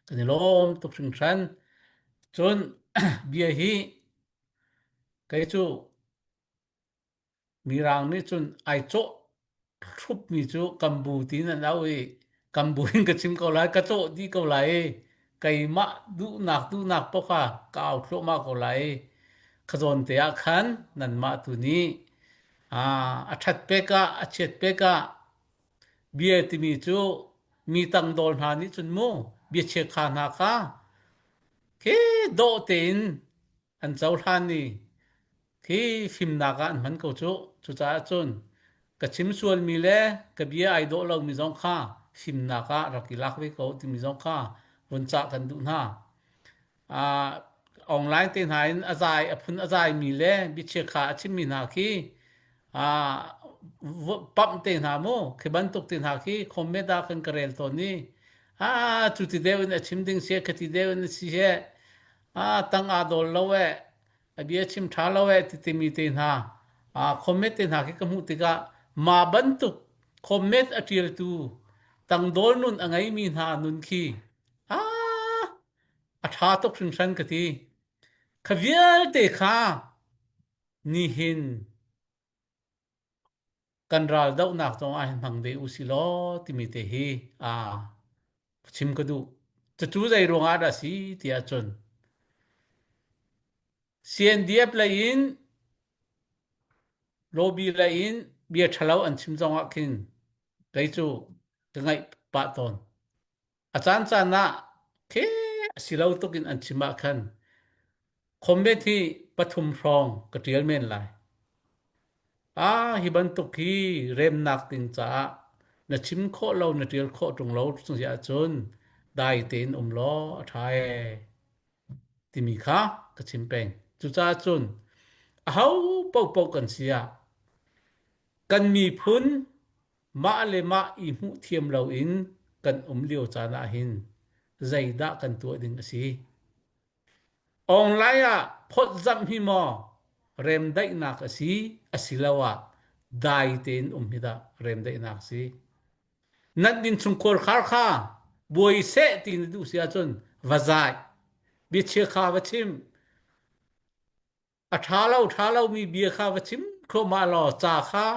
Kan i lawm tuk hringhran. Cun bia hi kei cu Mirang nih cun ai cawh hrupmi cu kambu tiin an auh i kambu in ka chim ko lai, ka cawh dih ko lai i keimah duhnak duhnak paoh kha ka au thluahmah ko lai i khazawn te ah khan nanmah tu nih a ṭhat pek ah a chiat pek ah Bia timi cu mi tangdol hna nih cun mu bia chiakha hna kha khi dawh tein an cohlan i khi fimnak ah an hman ko cu. Cucaah cun ka chim sualmi le ka bia ai dawh lomi zong kha fimnak ah rak i lak ve ko timi zong kha vun cah kan duh hna. Uh, online te hna in a zai a phun a zaimi le biachiakha a chimmi hna khi uh, pamh te hna mu khi bantuk te hna khi comment ah kan ka rel tawn i ah cu ti deuh in a chim ding si khati deuh in si he ah tang aa dawl lo e a bia chim tha lo e ti timi te hna ah comment te hna khi ka hmuh tikah ma bantuk comment a tialtu tangdawl nun a ngeimi hna nun khi ah A ṭha tuk hringhran ka ti. Kha vialte kha nihin Kan ral dohnak zong ah hin hmang ve u si law timi te hi a chim ka duh. Cucu zei ruangah dah si ti ahcun CNDF lei in lobby lei in bia ṭhalo an chim zong ah khin kei cu ka ngaih pah tawn. A caancaan ah khi a si lo tuk in an chim ah khan comment hi pathum hrawng ka ṭial men lai. Ah, hi bantuk hi remnak ding caah na chim khawh lo, na ṭial khawh ṭung lo si ahcun dai tein um law a ṭha ee timi kha ka chim peng. Cucaah cun aho paohpaoh kan si ah kan miphun Mah le mah i hmuh thiam loin kan um lio caan ahhin zeidah kan tuah ding a si? Online ah phawtzamh hi maw remdaihnak a si asiloah dai tein um hi dah remdaihnak a si? Nan innchungkhar khar kha buai seh ti na duh si ahcun va zai. Biachia kha va chim. A ṭha lo ṭha lomi bia kha va chim thluahmah law ca kha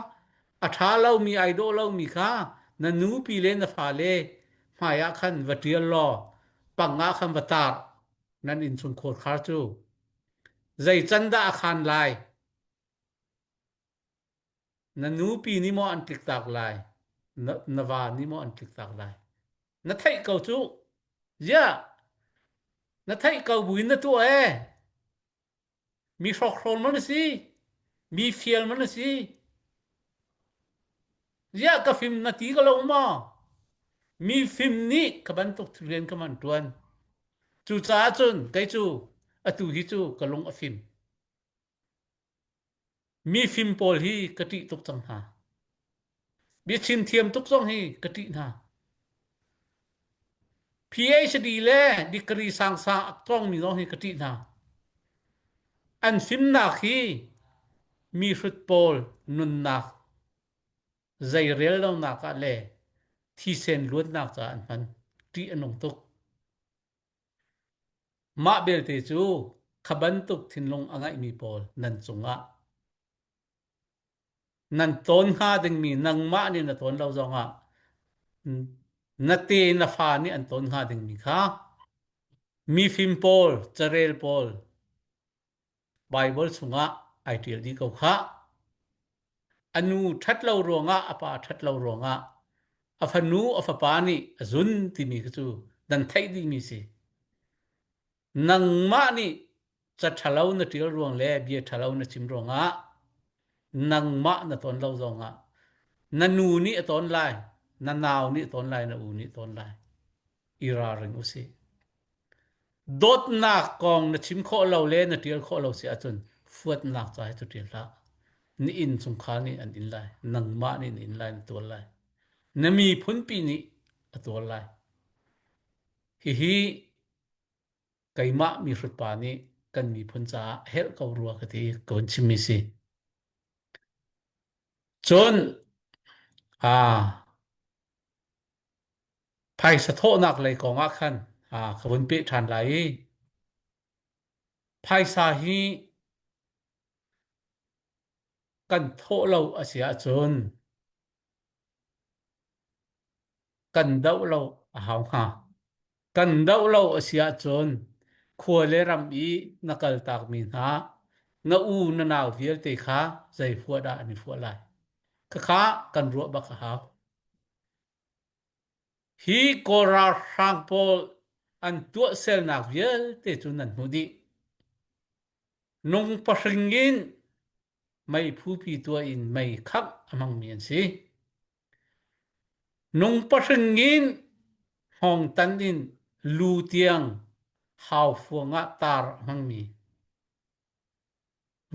a ṭha lomi ai dawh lomi kha na nupi le na fale hmaiah khan va ṭial law pang ah khan va tar nan innchungkhar khar cu zei can dah a khan lai na nupi nih maw an tliktak lai na, na va nih maw an tliktak lai na theih ko cu ziah na theih ko buin na tuah ee Mi hrokhrawl maw na si? Mi fial maw na si? Ziah ka fim na ti ka lo maw? Mi fim nih ka bantuk rian ka man ṭuan. Cucaah cun kei cu atu hi cu ka lung a fim. Mi fim pawl hi ka ṭih tuk cang hna. Biachim thiam tuk zong hi ka ṭih hna. PhD le degree sangsang a cawngmi zong hi ka ṭih hna. An fimnak hi mi hrut pawl nunnak zeirel lonak ah le thisen luannak caah an hman. Ṭih a nung tuk. Mah belte cu kha bantuk thinlung a ngeihmi pawl nan cungah nan tawn hnga dingmi nangmah nih na tawn lo zongah na te na fa nih an tawn hnga dingmi kha mifim pawl carel pawl Bible chungah ai ṭial dih ko khah. A nu ṭhat lo ruangah a pa ṭhat lo ruangah a fanu a fapa nih a zun timi kha cu nan theih dihmi si. Nangmah nih ca ṭhalo na ṭial ruang le bia ṭhalo na chim ruangah nangmah na ton lo zongah na nu nih a ton lai, na nau nih a ton lai, na u nih a ton lai. I ralring u sih. Dawtnak kong na chim khawh lo le na ṭial khawh lo si ahcun fuatnak ca hi cu ṭial hlah. Na inn chungkhar nih an in lai, nangmah nih na in lai, na tuar lai. Na miphunpi nih a tuar lai. Hihi keimah mihrut pa nih kan miphun caah a herh ko rua ka ti ka vun chimmi si. Cun aa phaisa thawhnak lei kong ah khan aa ka vun peh ṭhan lai i phaisa hi kan thawh lo a si ahcun kan doh lo a hau hnga. Kan doh lo a si ahcun khua le ram i na kaltakmi hna na u na nau vialte kha zei fuah dah an i fuah lai. Khakha kan ruah bak a hau. Hi Kawl ralhrang pawl an tuahselnak vialte cu nan hmuh dih. Nung pahring in mei phupi tuah in mei khangh a hmangmi an si. Nung pahring in hngawngtan in lu tiang haufuang ah tar a hmangmi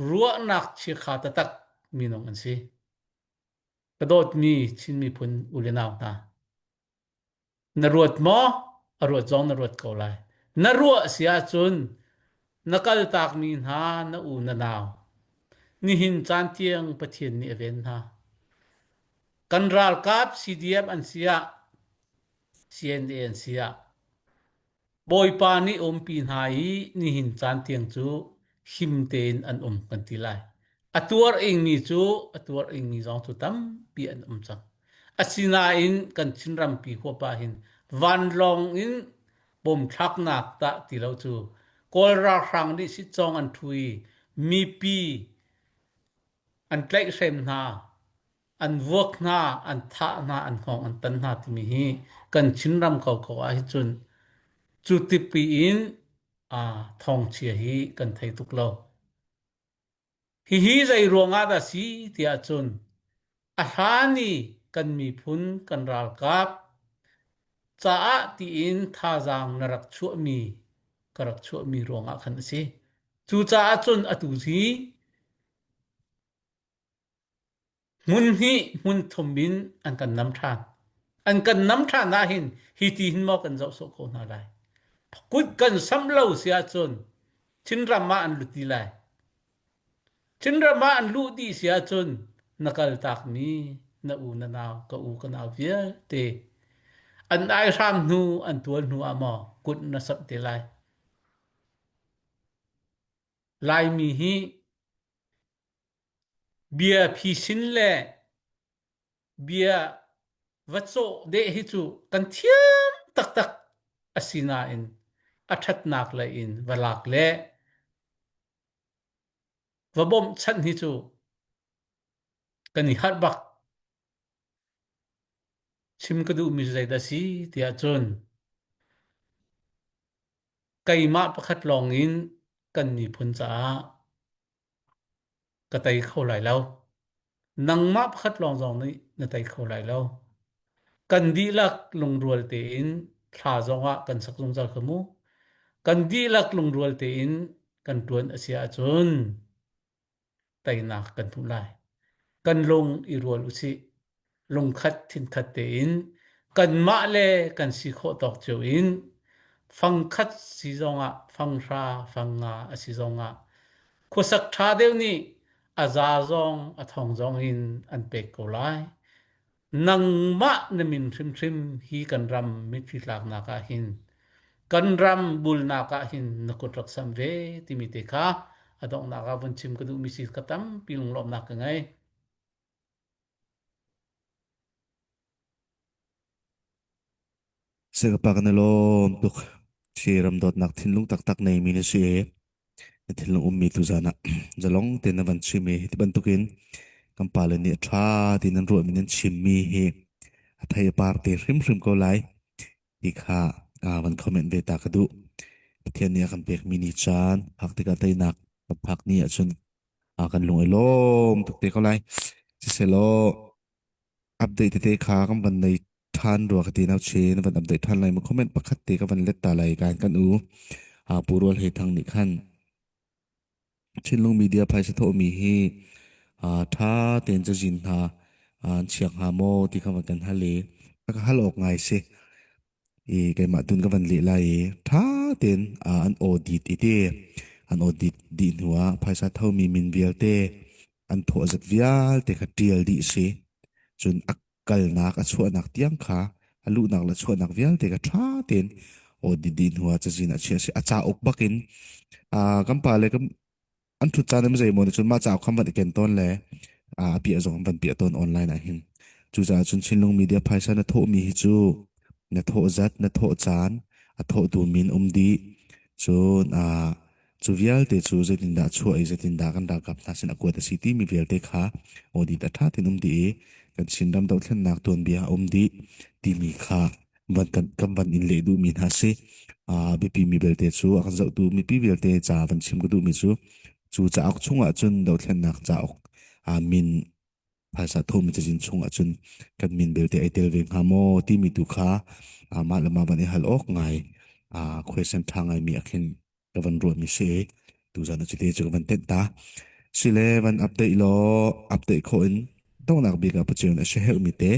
ruahnak chiakha taktak minung an si. Ka dawtmi Chin miphun u le nau hna, Na ruat maw? A ruat zong na ruat ko lai. Na ruah si ahcun na kaltakmi hna na u na nau nihin caan tiang Pathian nih a ven hna. Kan ralkap CDF an si ah CNA an si ah Bawipa nih umpi hna i nihin caan tiang cu him tein an um kan ti lai. A tuar ingmi cu a tuar ingmi zong cu tampi an um cang. Asinain kan Chinrampi huap ah hin vanlawng in bomthlaknak dah ti lo cu Kawl ralhrang nih sitcawng an ṭhu i mipi an tlaihhrem hna, an vuak hna, an thah hna, an hngawng an tan hna timi hi kan Chinram koko ah hi cun cu tipi in thawngchia hi kan thei tuk lo. Hihi zei ruangah dah si tiah cun a hlan i kan miphun kan ralkap caah tiin thazaang na rak chuahmi ka rak chuahmi ruangah khan a si. Cucaah cun atu hi Hmun hnih hmun thum in an kan nam ṭhan. An kan nam ṭhan ahhin hi ti hin maw kan zoh sawh ko hna lai. Kut kan samh lo si ahcun Chinram ah an lut dih lai. Chinram ah an luh dih si ahcun na kaltakmi na u na nau ka u ka nau vialte an aihram hnu an tual hnu ah maw kut na samh te lai. Laimi hi Bia phisin le bia va cawh deh hi cu kan thiam taktak a si nain a ṭhatnak lei in va lak le va bawmhchanh hi cu kan i harh bak. Chim ka duhmi cu zeidah a si tiah cun keimah pakhat lawngin kan miphun caah ka tei kho lai lo. Nangmah pakhat lawng zong nih na tei kho lai lo. Kan dihlak lungrual tein thla zongah kan sak zungzal kha mu. Kan dihlak lungrual tein kan ṭuan a si ahcun teinak kan hmuh lai. Kan lung i rual usih. Lungkhat thinkhat tein kanmah le kan si khawh tawk cio in fangkhat si zongah fanghra fangnga a si zongah khuasak ṭha deuh nih a za zong a thong zong in an pek ko lai. Nangmah na min hrimhrim hi kan ram mitthli tlaknak ah hin kan ram bulnak ah hin na kut rak sam ve timi te kha a donghnak ah vun chim ka duhmi si ka tampi lunglawmhnak ka ngei. Singapore kan i lawm tuk. Hi ram dawtnak thinlung taktak neimi na si i na thinlung ummi tuzan ah zalong tein na van chim i hiti bantukin kan pale nih a ṭha tiin an ruahmi nan chimmi hi a thei a par te hrimhrim ko lai ti kha van comment ve ta ka duh. Pathian nih a kan pekmi ni caan phak tikah teinak kan phak ni ahcun kan lung i lawm tuk te ko lai. Siselaw update tete kha kan van nei ṭhan rua ka ti nau chin van update ṭhan lai ma comment pakhat te ka van let ta lai kan kan u Pu Rual Hei Thang nih khan Chinlung media phaisa thawhmi hi ṭha tein cazin hna an chiak hnga maw ti kha van kan hal i a ka hal awk ngai si i keimah tun ka van leh lai i ṭha tein an audit i ti an audit dih hnu ah phaisa thomi min vialte an thawh zat vialte kha ṭial dih si cun a kalnak a chuahnak tiang kha a luhnak le chuahnak vialte kha ṭha tein audit dih hnu ah cazin ah chiah a si a cauk bakin kan pa le kan an ṭhut caan am zeimaw nih cun mah cauk kha van i ken tawn le a piah zong an van piah tawn online ah hin cucaah cun Chinlung media phaisa na thawhmi hi cu na thawh zat na thawh caan a thawhtu min um dih cun cu vialte cu zeitindah chuah i zeitindah kan ralkap hna sin a kuat a si timi vialte kha audit a ṭha tein um dih i kan Chinram dohthlennak tuanbia a um dih timi kha van kan, kan van in leh duhmi hna si. Uh, biapi mi belte cu a kan zohtu mipi vialte ca van chim ka duhmi cu cu cauk chungah cun dothlennak cauk uh, min phaisa thomi cazin chungah cun kan min belte ai tel ve hnga maw timi tu kha uh, mah le mah van i hal awk ngai uh, question ṭha ngai mi a khin ka van ruahmi si i tuzan ah cuti cu ka van tenh ta. Sile van update law update khawh in donghnak bik ah Pathian a si herhmi te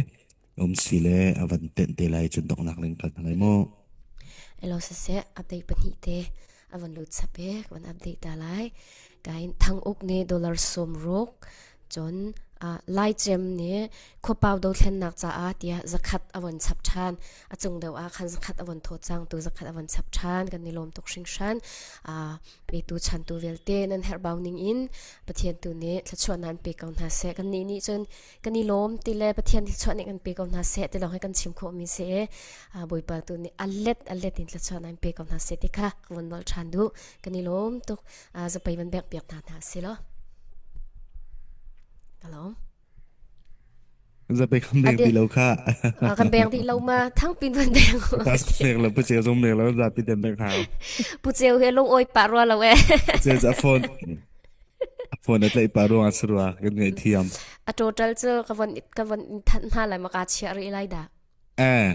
um si le a van tenh te lai cun donghnak ling kal hna lai mu. Elo siseh update pahnih te a van lut chap e ka van update ta lai. Kain thang uk nih dollar sawm ruk cun. Laicem nih khuapau dothlennak caah tiah zakhat a von chap ṭhan. A cung deuh ah khan zakhat a von thawt cang tu zakhat a von chap ṭhan. Kan i lawm tuk hringhran. Petu chantu vialte nan herhbau ning in Pathian tu nih thluachuah nan pe ko hna seh. Kannih nih cun kan i lawm ti le Pathian thluachuah nih kan pe ko hna seh ti lawng hi kan chim khawhmi si i Bawipa tu nih a let a let in thluachuah nan pe ko hna seh ti kha ka von nawl ṭhan duh. Kan i lawm tuk. Zapei van bek piak hna hna si law. Ka lawm. Zapei kan bek dih lo kha. Kan beng dih lo ma thangpin van beng. Tas bek lo pu ceu zong bek lo zapi den bek hau. Pu ceu he lung oi pa rua lo e. Ceu za phone phone a tlaih pa ruang a sarua kan ngaih thiam. A total cu ka von ka von thanh hna lai ma ka chia rih lai dah. Eh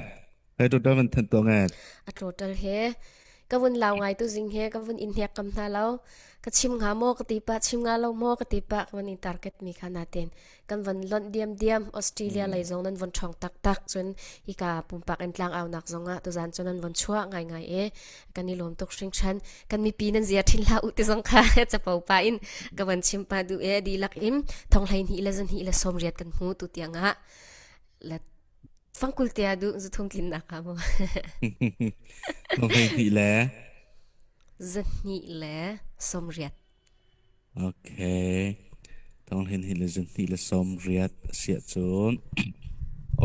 Hei total van thanh to nge. A total he ka vun lau ngai tu zing he ka vun in hnek kam hna lo ka chim nga maw ka ti pa chim nga lo maw ka ti pa ka van in target mi kha na ten kan van lonh diam diam Australia lei zong nan von ṭhawng taktak cun hika pumpak in tlang au nak zong ah tuzan cu nan von chuah ngai ngai e kan i lawm tuk hringhran kan mipi nan zia thin hlah u ti zong kha capo pa in ka van chim pa du e dihlak in thong hlei hnih le zan hnih le sawm riat kan hmu tu tiang ah le fangkul te ah du zu thum tlin nak ha mu Thong hlei hnih le zan hnih le sawm riat Okay. Thong hlei hnih le zan hnih le sawm riat a si ahcun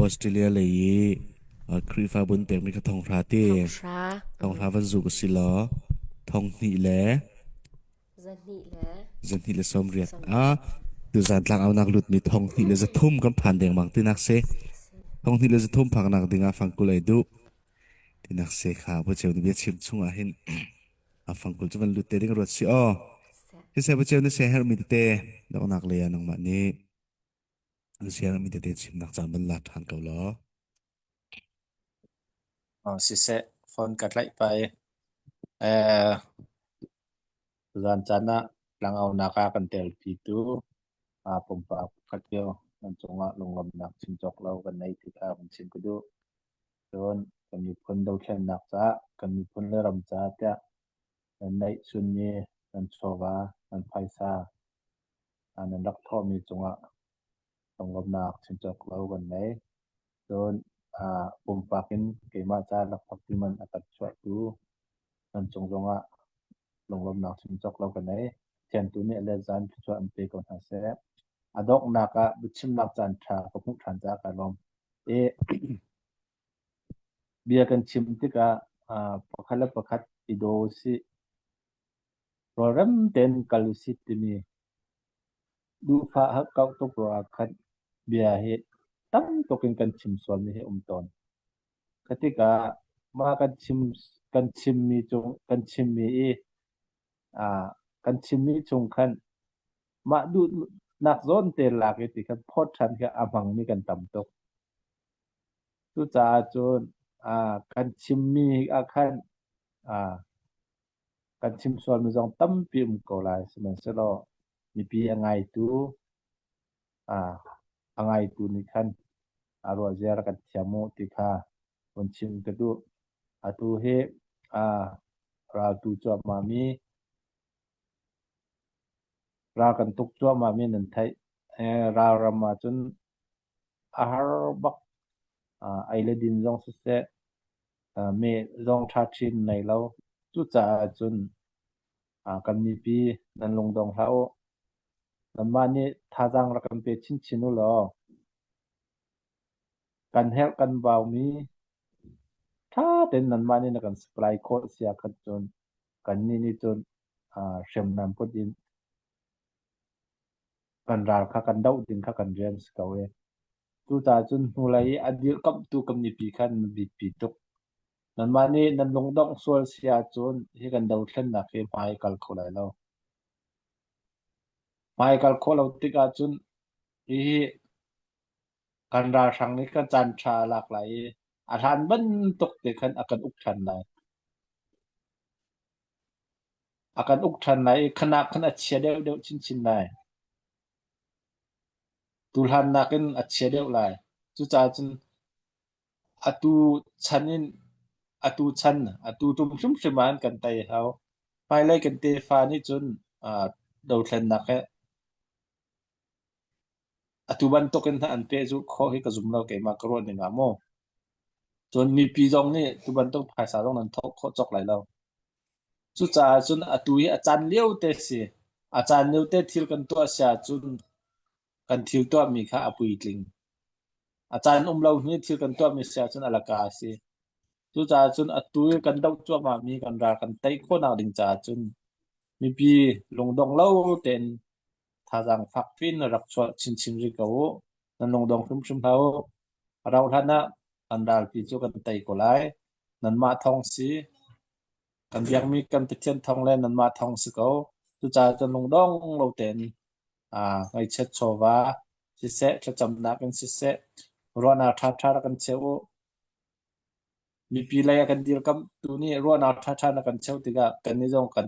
Australia lei i Khrihfabu an pekmi kha thong hra ti. Thong hra. Thong hra van zuk a si law thong hnih le zahnih le zahnih le 80. Ah tuzan tlangaunak lutmi thong hnih le 300 kan phan dengmang tinak si. Thong hnih le 300 phaknak dingah fangkul ei duh. Tinak si kha pu ceu ni bia chim chungah hin a fangkul cu van lut te ding ruat si aw. Siseh pu ceu na se herhmi tete donghnak lei ah nangmah nih na se herhmi tete chimnak caan van la ṭhan ko law. Siseh, phone ka tlaih pah i eh tuzaan caan ah tlangaunak ah kan telpitu pumpak pakhat cu nan cungah lunglawmhnak chim cawk lo kan nei ti kha kan chim ka duh. Cun kan miphun dothlennak caah, kan miphun le ram caah tiah nan neihchunmi nan chawva, nan phaisa nan rak thawhmi cungah lunglawmhnak chim cawk lo kan nei. Cun pumpak in keimah ca lakphakti man a kan chuahtu nan cung zongah lunglawmhnak chim cawk lo kan nei. Thiantu nih a let zan thluachuah an pe ko hna seh. A donghnak ah biachimnak caan ṭha ka hmuh ṭhan caah kaa lawm. I bia kan chim tikah pakhat le pakhat i daw usih, rualrem tein kal usih timi duhfah hakkauh tuk ruangah khan bia hi tam tuk in kan chim sualmi hi um tawn. Kha tikah mah kan chim kan chimmi cung kan chimmi i kan chimmi chung khan mah duhnak zawn te lak i ti khan phawt ṭhan khi a hmangmi kan tam tuk. Cucaah cun kan chimmi ah khan kan chim sualmi zong tampi um ko lai. Sihmanhsehlaw mipi a ngaitu a ngaitu nih khan a ruahzia rak kan thiam u ti kha vun chim ka duh. Atu hi raltu cuahmahmi Ral kan tuk cuahmahmi nan theih. Ralram ahcun a har bak. Ei le din zong siseh, meh zong ṭha chin nei lo. Cucaah cun kan mipi nan lungdong hlah u. Nanmah nih thazaang rak kan pe chinchin u law kan herh kan baumi ṭha tein nanmah nih na kan supply khawh si ahkhan cun kannih nih cun hriamnam put in kan ral kha kan doh ding kha kan rian si ko i cucaah cun hnulei i a dirkamhtu kan mipi kha nan biapi tuk. Nanmah nih nan lungdongh sual si ahcun hi kan dothlennak hi hmai kal kho lai lo. Hmai kal khawh lo tik ahcun hihi kan ralhrang nih kan caan ṭha a lak lai i a hlan bantuk te khan a kan uk ṭhan lai. A kan uk ṭhan lai i khanak khan a chia deuhdeuh chinchin lai. Tuhlan nakin a chia deuh lai. Cucaah cun atu chan in atu chan atu tum hrimhrim ah an kan tei hau. Hmailei kan tefa nih cun dothlennak he. Atu bantukin hna an pehzulh khawh hi ka zum lo keimah ka ruah ning ah mu. Cun mipi zong nih tu bantuk phaisa zong nan thawh khawh cawk lai lo. Cucaah cun atu hi a caan lio te si. A caan lio te thil kan tuah si ahcun kan thil tuahmi kha a puitling. A caan um lo hnu i thil kan tuahmi si ahcun a laka a si. Cucaah cun atu i kan doh cuahmahmi kan ral kan tei khawhnak ding caah cun mipi lungdong lo tein thazaang fakpi in rak chuah chinchin rih ko u. Nan lungdong hrimhrim hlah u. A rauh hlan ah kan ralpi cu kan tei ko lai. Nanmah thawng si. Kan biakmi kan Pathian thawng le nanmah thawng si ko. Cucaah cun lungdong lo tein aa ngaihchiat chawva siseh, thlacamnak in siseh, ruahnak ṭhaṭha rak kan cheu u. Mipi lei a kan dirkamhtu nih ruahnak ṭhaṭha na kan cheuh tikah kannih zong kan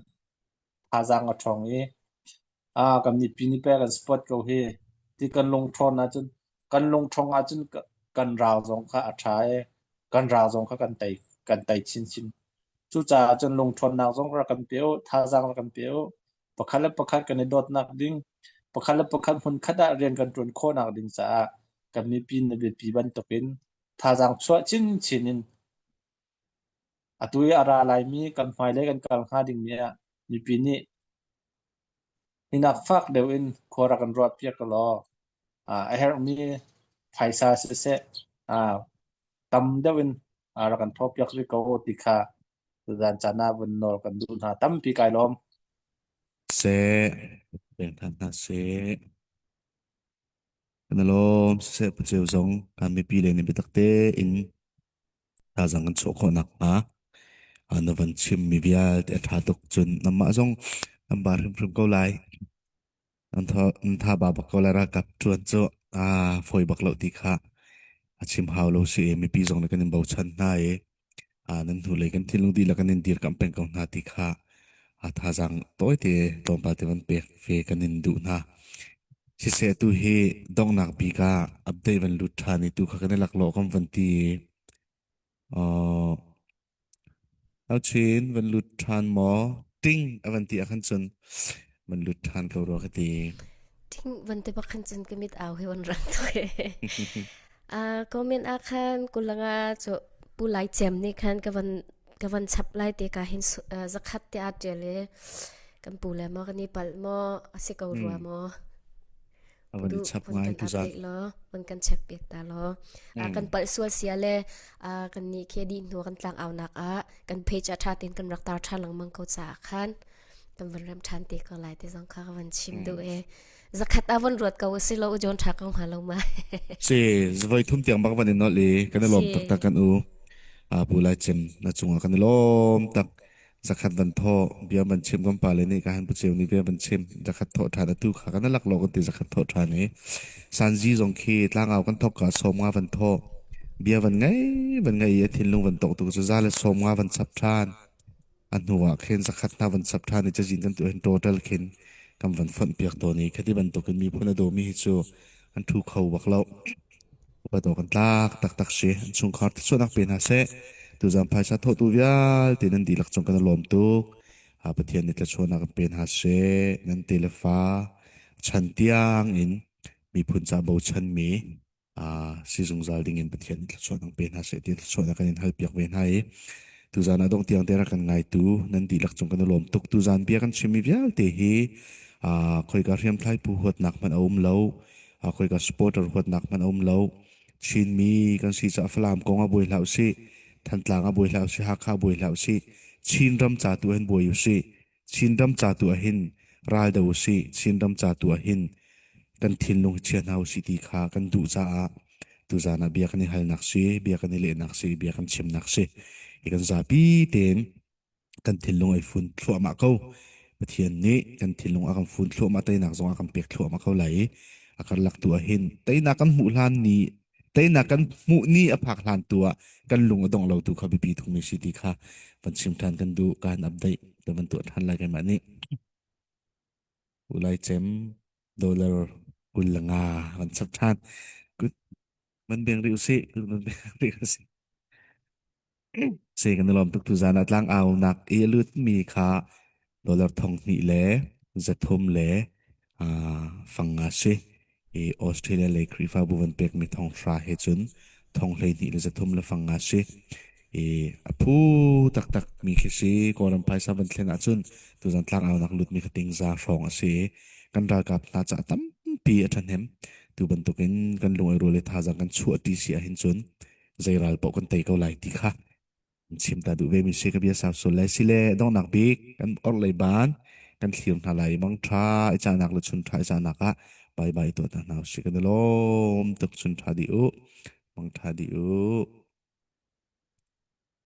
thazaang a ṭhawng i ah kan mipi nih pei kan support ko hi ti kan lungṭhawn ahcun kan lungṭhawng ahcun kan ral zong kha a ṭha i kan ral zong kha kan tei kan tei chinchin. Cucaah cun lungṭhawnnak zong rak kan pe u, thazaang rak kan pe u. Pakhat le pakhat kan i dawtnak ding, pakhat le pakhat hmunkhat ah rian kan ṭuan khawhnak ding caah kan mipi na biapi bantukin thazaang chuah chinchin in atu i a ra laimi kan hmailei kan kal hnga dingmi ah mipi nih hinak fak deuh in khua rak kan ruahpiak ko law a herhmi phaisa siseh tam deuh in rak kan thawhpiak rih ko ti kha tuzaan caan ah vun nawl kan duh hna. Tampi kai lawm. Seh, peng than hna seh. Kan i lawm. Siseh Puceu zong kan mipi le nih biatak tein thazaang kan chuah khawh nakhnga na van chimmi vialte a ṭha tuk. Cun nangmah zong an ba hrimhrim ko lai. Nan tha, nan tha ba bak ko lai ralkap ṭuan cu aa fawi bak lo ti kha a chim hau lo si i mipi zong nih kan in bochan hna i nan hnulei kan thinlung dihlak in in dirkamh peng ko hna ti kha thazaang tawite tlawmpal te van pek ve kan in duh hna. Siseh tu hi donghnak bik ah update van lut ṭhan i tu kha kan i laklawh kan van ti i Chin van lut ṭhan maw? Ting a van ti ah khan cun van lut ṭhan ko rua ka ti. Ting van te bak khan cun ka mit au hi van rang tuk e. Comment ah khan kulanga cu pu lai cem nih khan ka van ka van chap lai te ka hin zakhat te a ṭial i kan pu le maw kan i palh maw a si ko rua maw A van i chap van ngai kan tuzan. update law van kan check piak ta law kan palh sual sia le kan nih khi dih hnu kan tlang au nak ah kan page ah tha ten kan rak tar than lengmang ko caah khan kan van rem than te ko lai te zong kha ka van chim duh e zakhat a van ruat ko si lo jon tha ko hnga lo ma Si, voi thum tiang bak van in nolh i kan i lawm taktak kan u. Pu Lai Cem na cungah kan i lawm tak. Zakhat van thaw bia van chim kan pale nih ka han pu ceu nih bia van chim zakhat thawh ṭhan atu kha kan lak lo kan ti zakhat thawh ṭhan i sanzi zong khi tlangau kan thok ka 50 van thaw bia van ngei van ngei i a thinlung van tok tu cu za le 50 van chap ṭhan a hnu ah khin zakhat hna van chap ṭhan i cazin kan tuah hin total khin kan van fonh piak tawn i khati bantukin miphun a dawmi hi cu an thu kho bak lo upat awk an tlak taktak si an chungkhar thluachuahnak pe hna seh tuzan phaisa thawhtu vialte nan dihlak cung kan i lawm tuk Pathian nih thluachuahnak in pe hna seh nan te le fa chan tiang in miphun ca bochanmi si zungzal ding in Pathian nih thluachuahnak pe hna seh ti thluachuahnak kan in halpiak ve hna i tuzan ah dongh tiang te rak kan ngaitu nan dihlak cung kan i lawm tuk tuzan bia kan chimmi vialte hi khoika hriamthlai phu huatnak hmanh a um lo khoika supporter huatnak hmanh a um lo Chinmi kan si caah Falam kong ah buai hlah usih Thantlang ah buai hlah usih Hakha buai hlah usih Chinram ca tu hin buai usih Chinram ca tu ah hin ral do usih Chinram ca tu ah hin kan thinlung hi chia hna usih ti kha kan duh caah tuzan ah bia kan i halnak si bia kan i lehnak si bia kan chimnak si hi kan zapi tein kan thinlung ai fun thluahmah ko Pathian nih kan thinlung a kan fun thluahmah teinak zong a kan pek thluahmah ko lai i a karlak tu ah hin teinak kan hmuh hlan ni teinak kan hmuh ni a phak hlan tu ah kan lung a dong lo tu kha biapi thungmi si ti kha van chim ṭhan kan duh ka han update ka van tuah ṭhan lai keimah nih Ulai cem dollar 25 van chap ṭhan man beng rih usih man beng rih usih Si kan i lawm tuk tuzaan ah tlangau nak i a lutmi kha dollar 200 le 300 le fang nga si. I Australia lei Khrihfabu van pekmi thonghra he cun thong 12 le 3 le fang nga si. I a phu taktak mi khi si. Kawlram phaisa van thlen ahcun tuzan tlangaunak lutmi kha tingza hrawng a si i kan ralkap hna caah tampi a ṭhahnem. Tu bantukin kan lung ai rual i thazaang kan chuah ṭi si ahhin cun zei ral paoh kan tei ko lai ti kha chim ta duh ve mi si ka bia sau sul lai sile donghnak bik kan orhlei ban kan thlir hna lai mang ṭha i cahnak le chun ṭha i cahnak ah bye bye tuah ta hna usih kan i lawm tuk chun ṭha dih u mang ṭha dih u.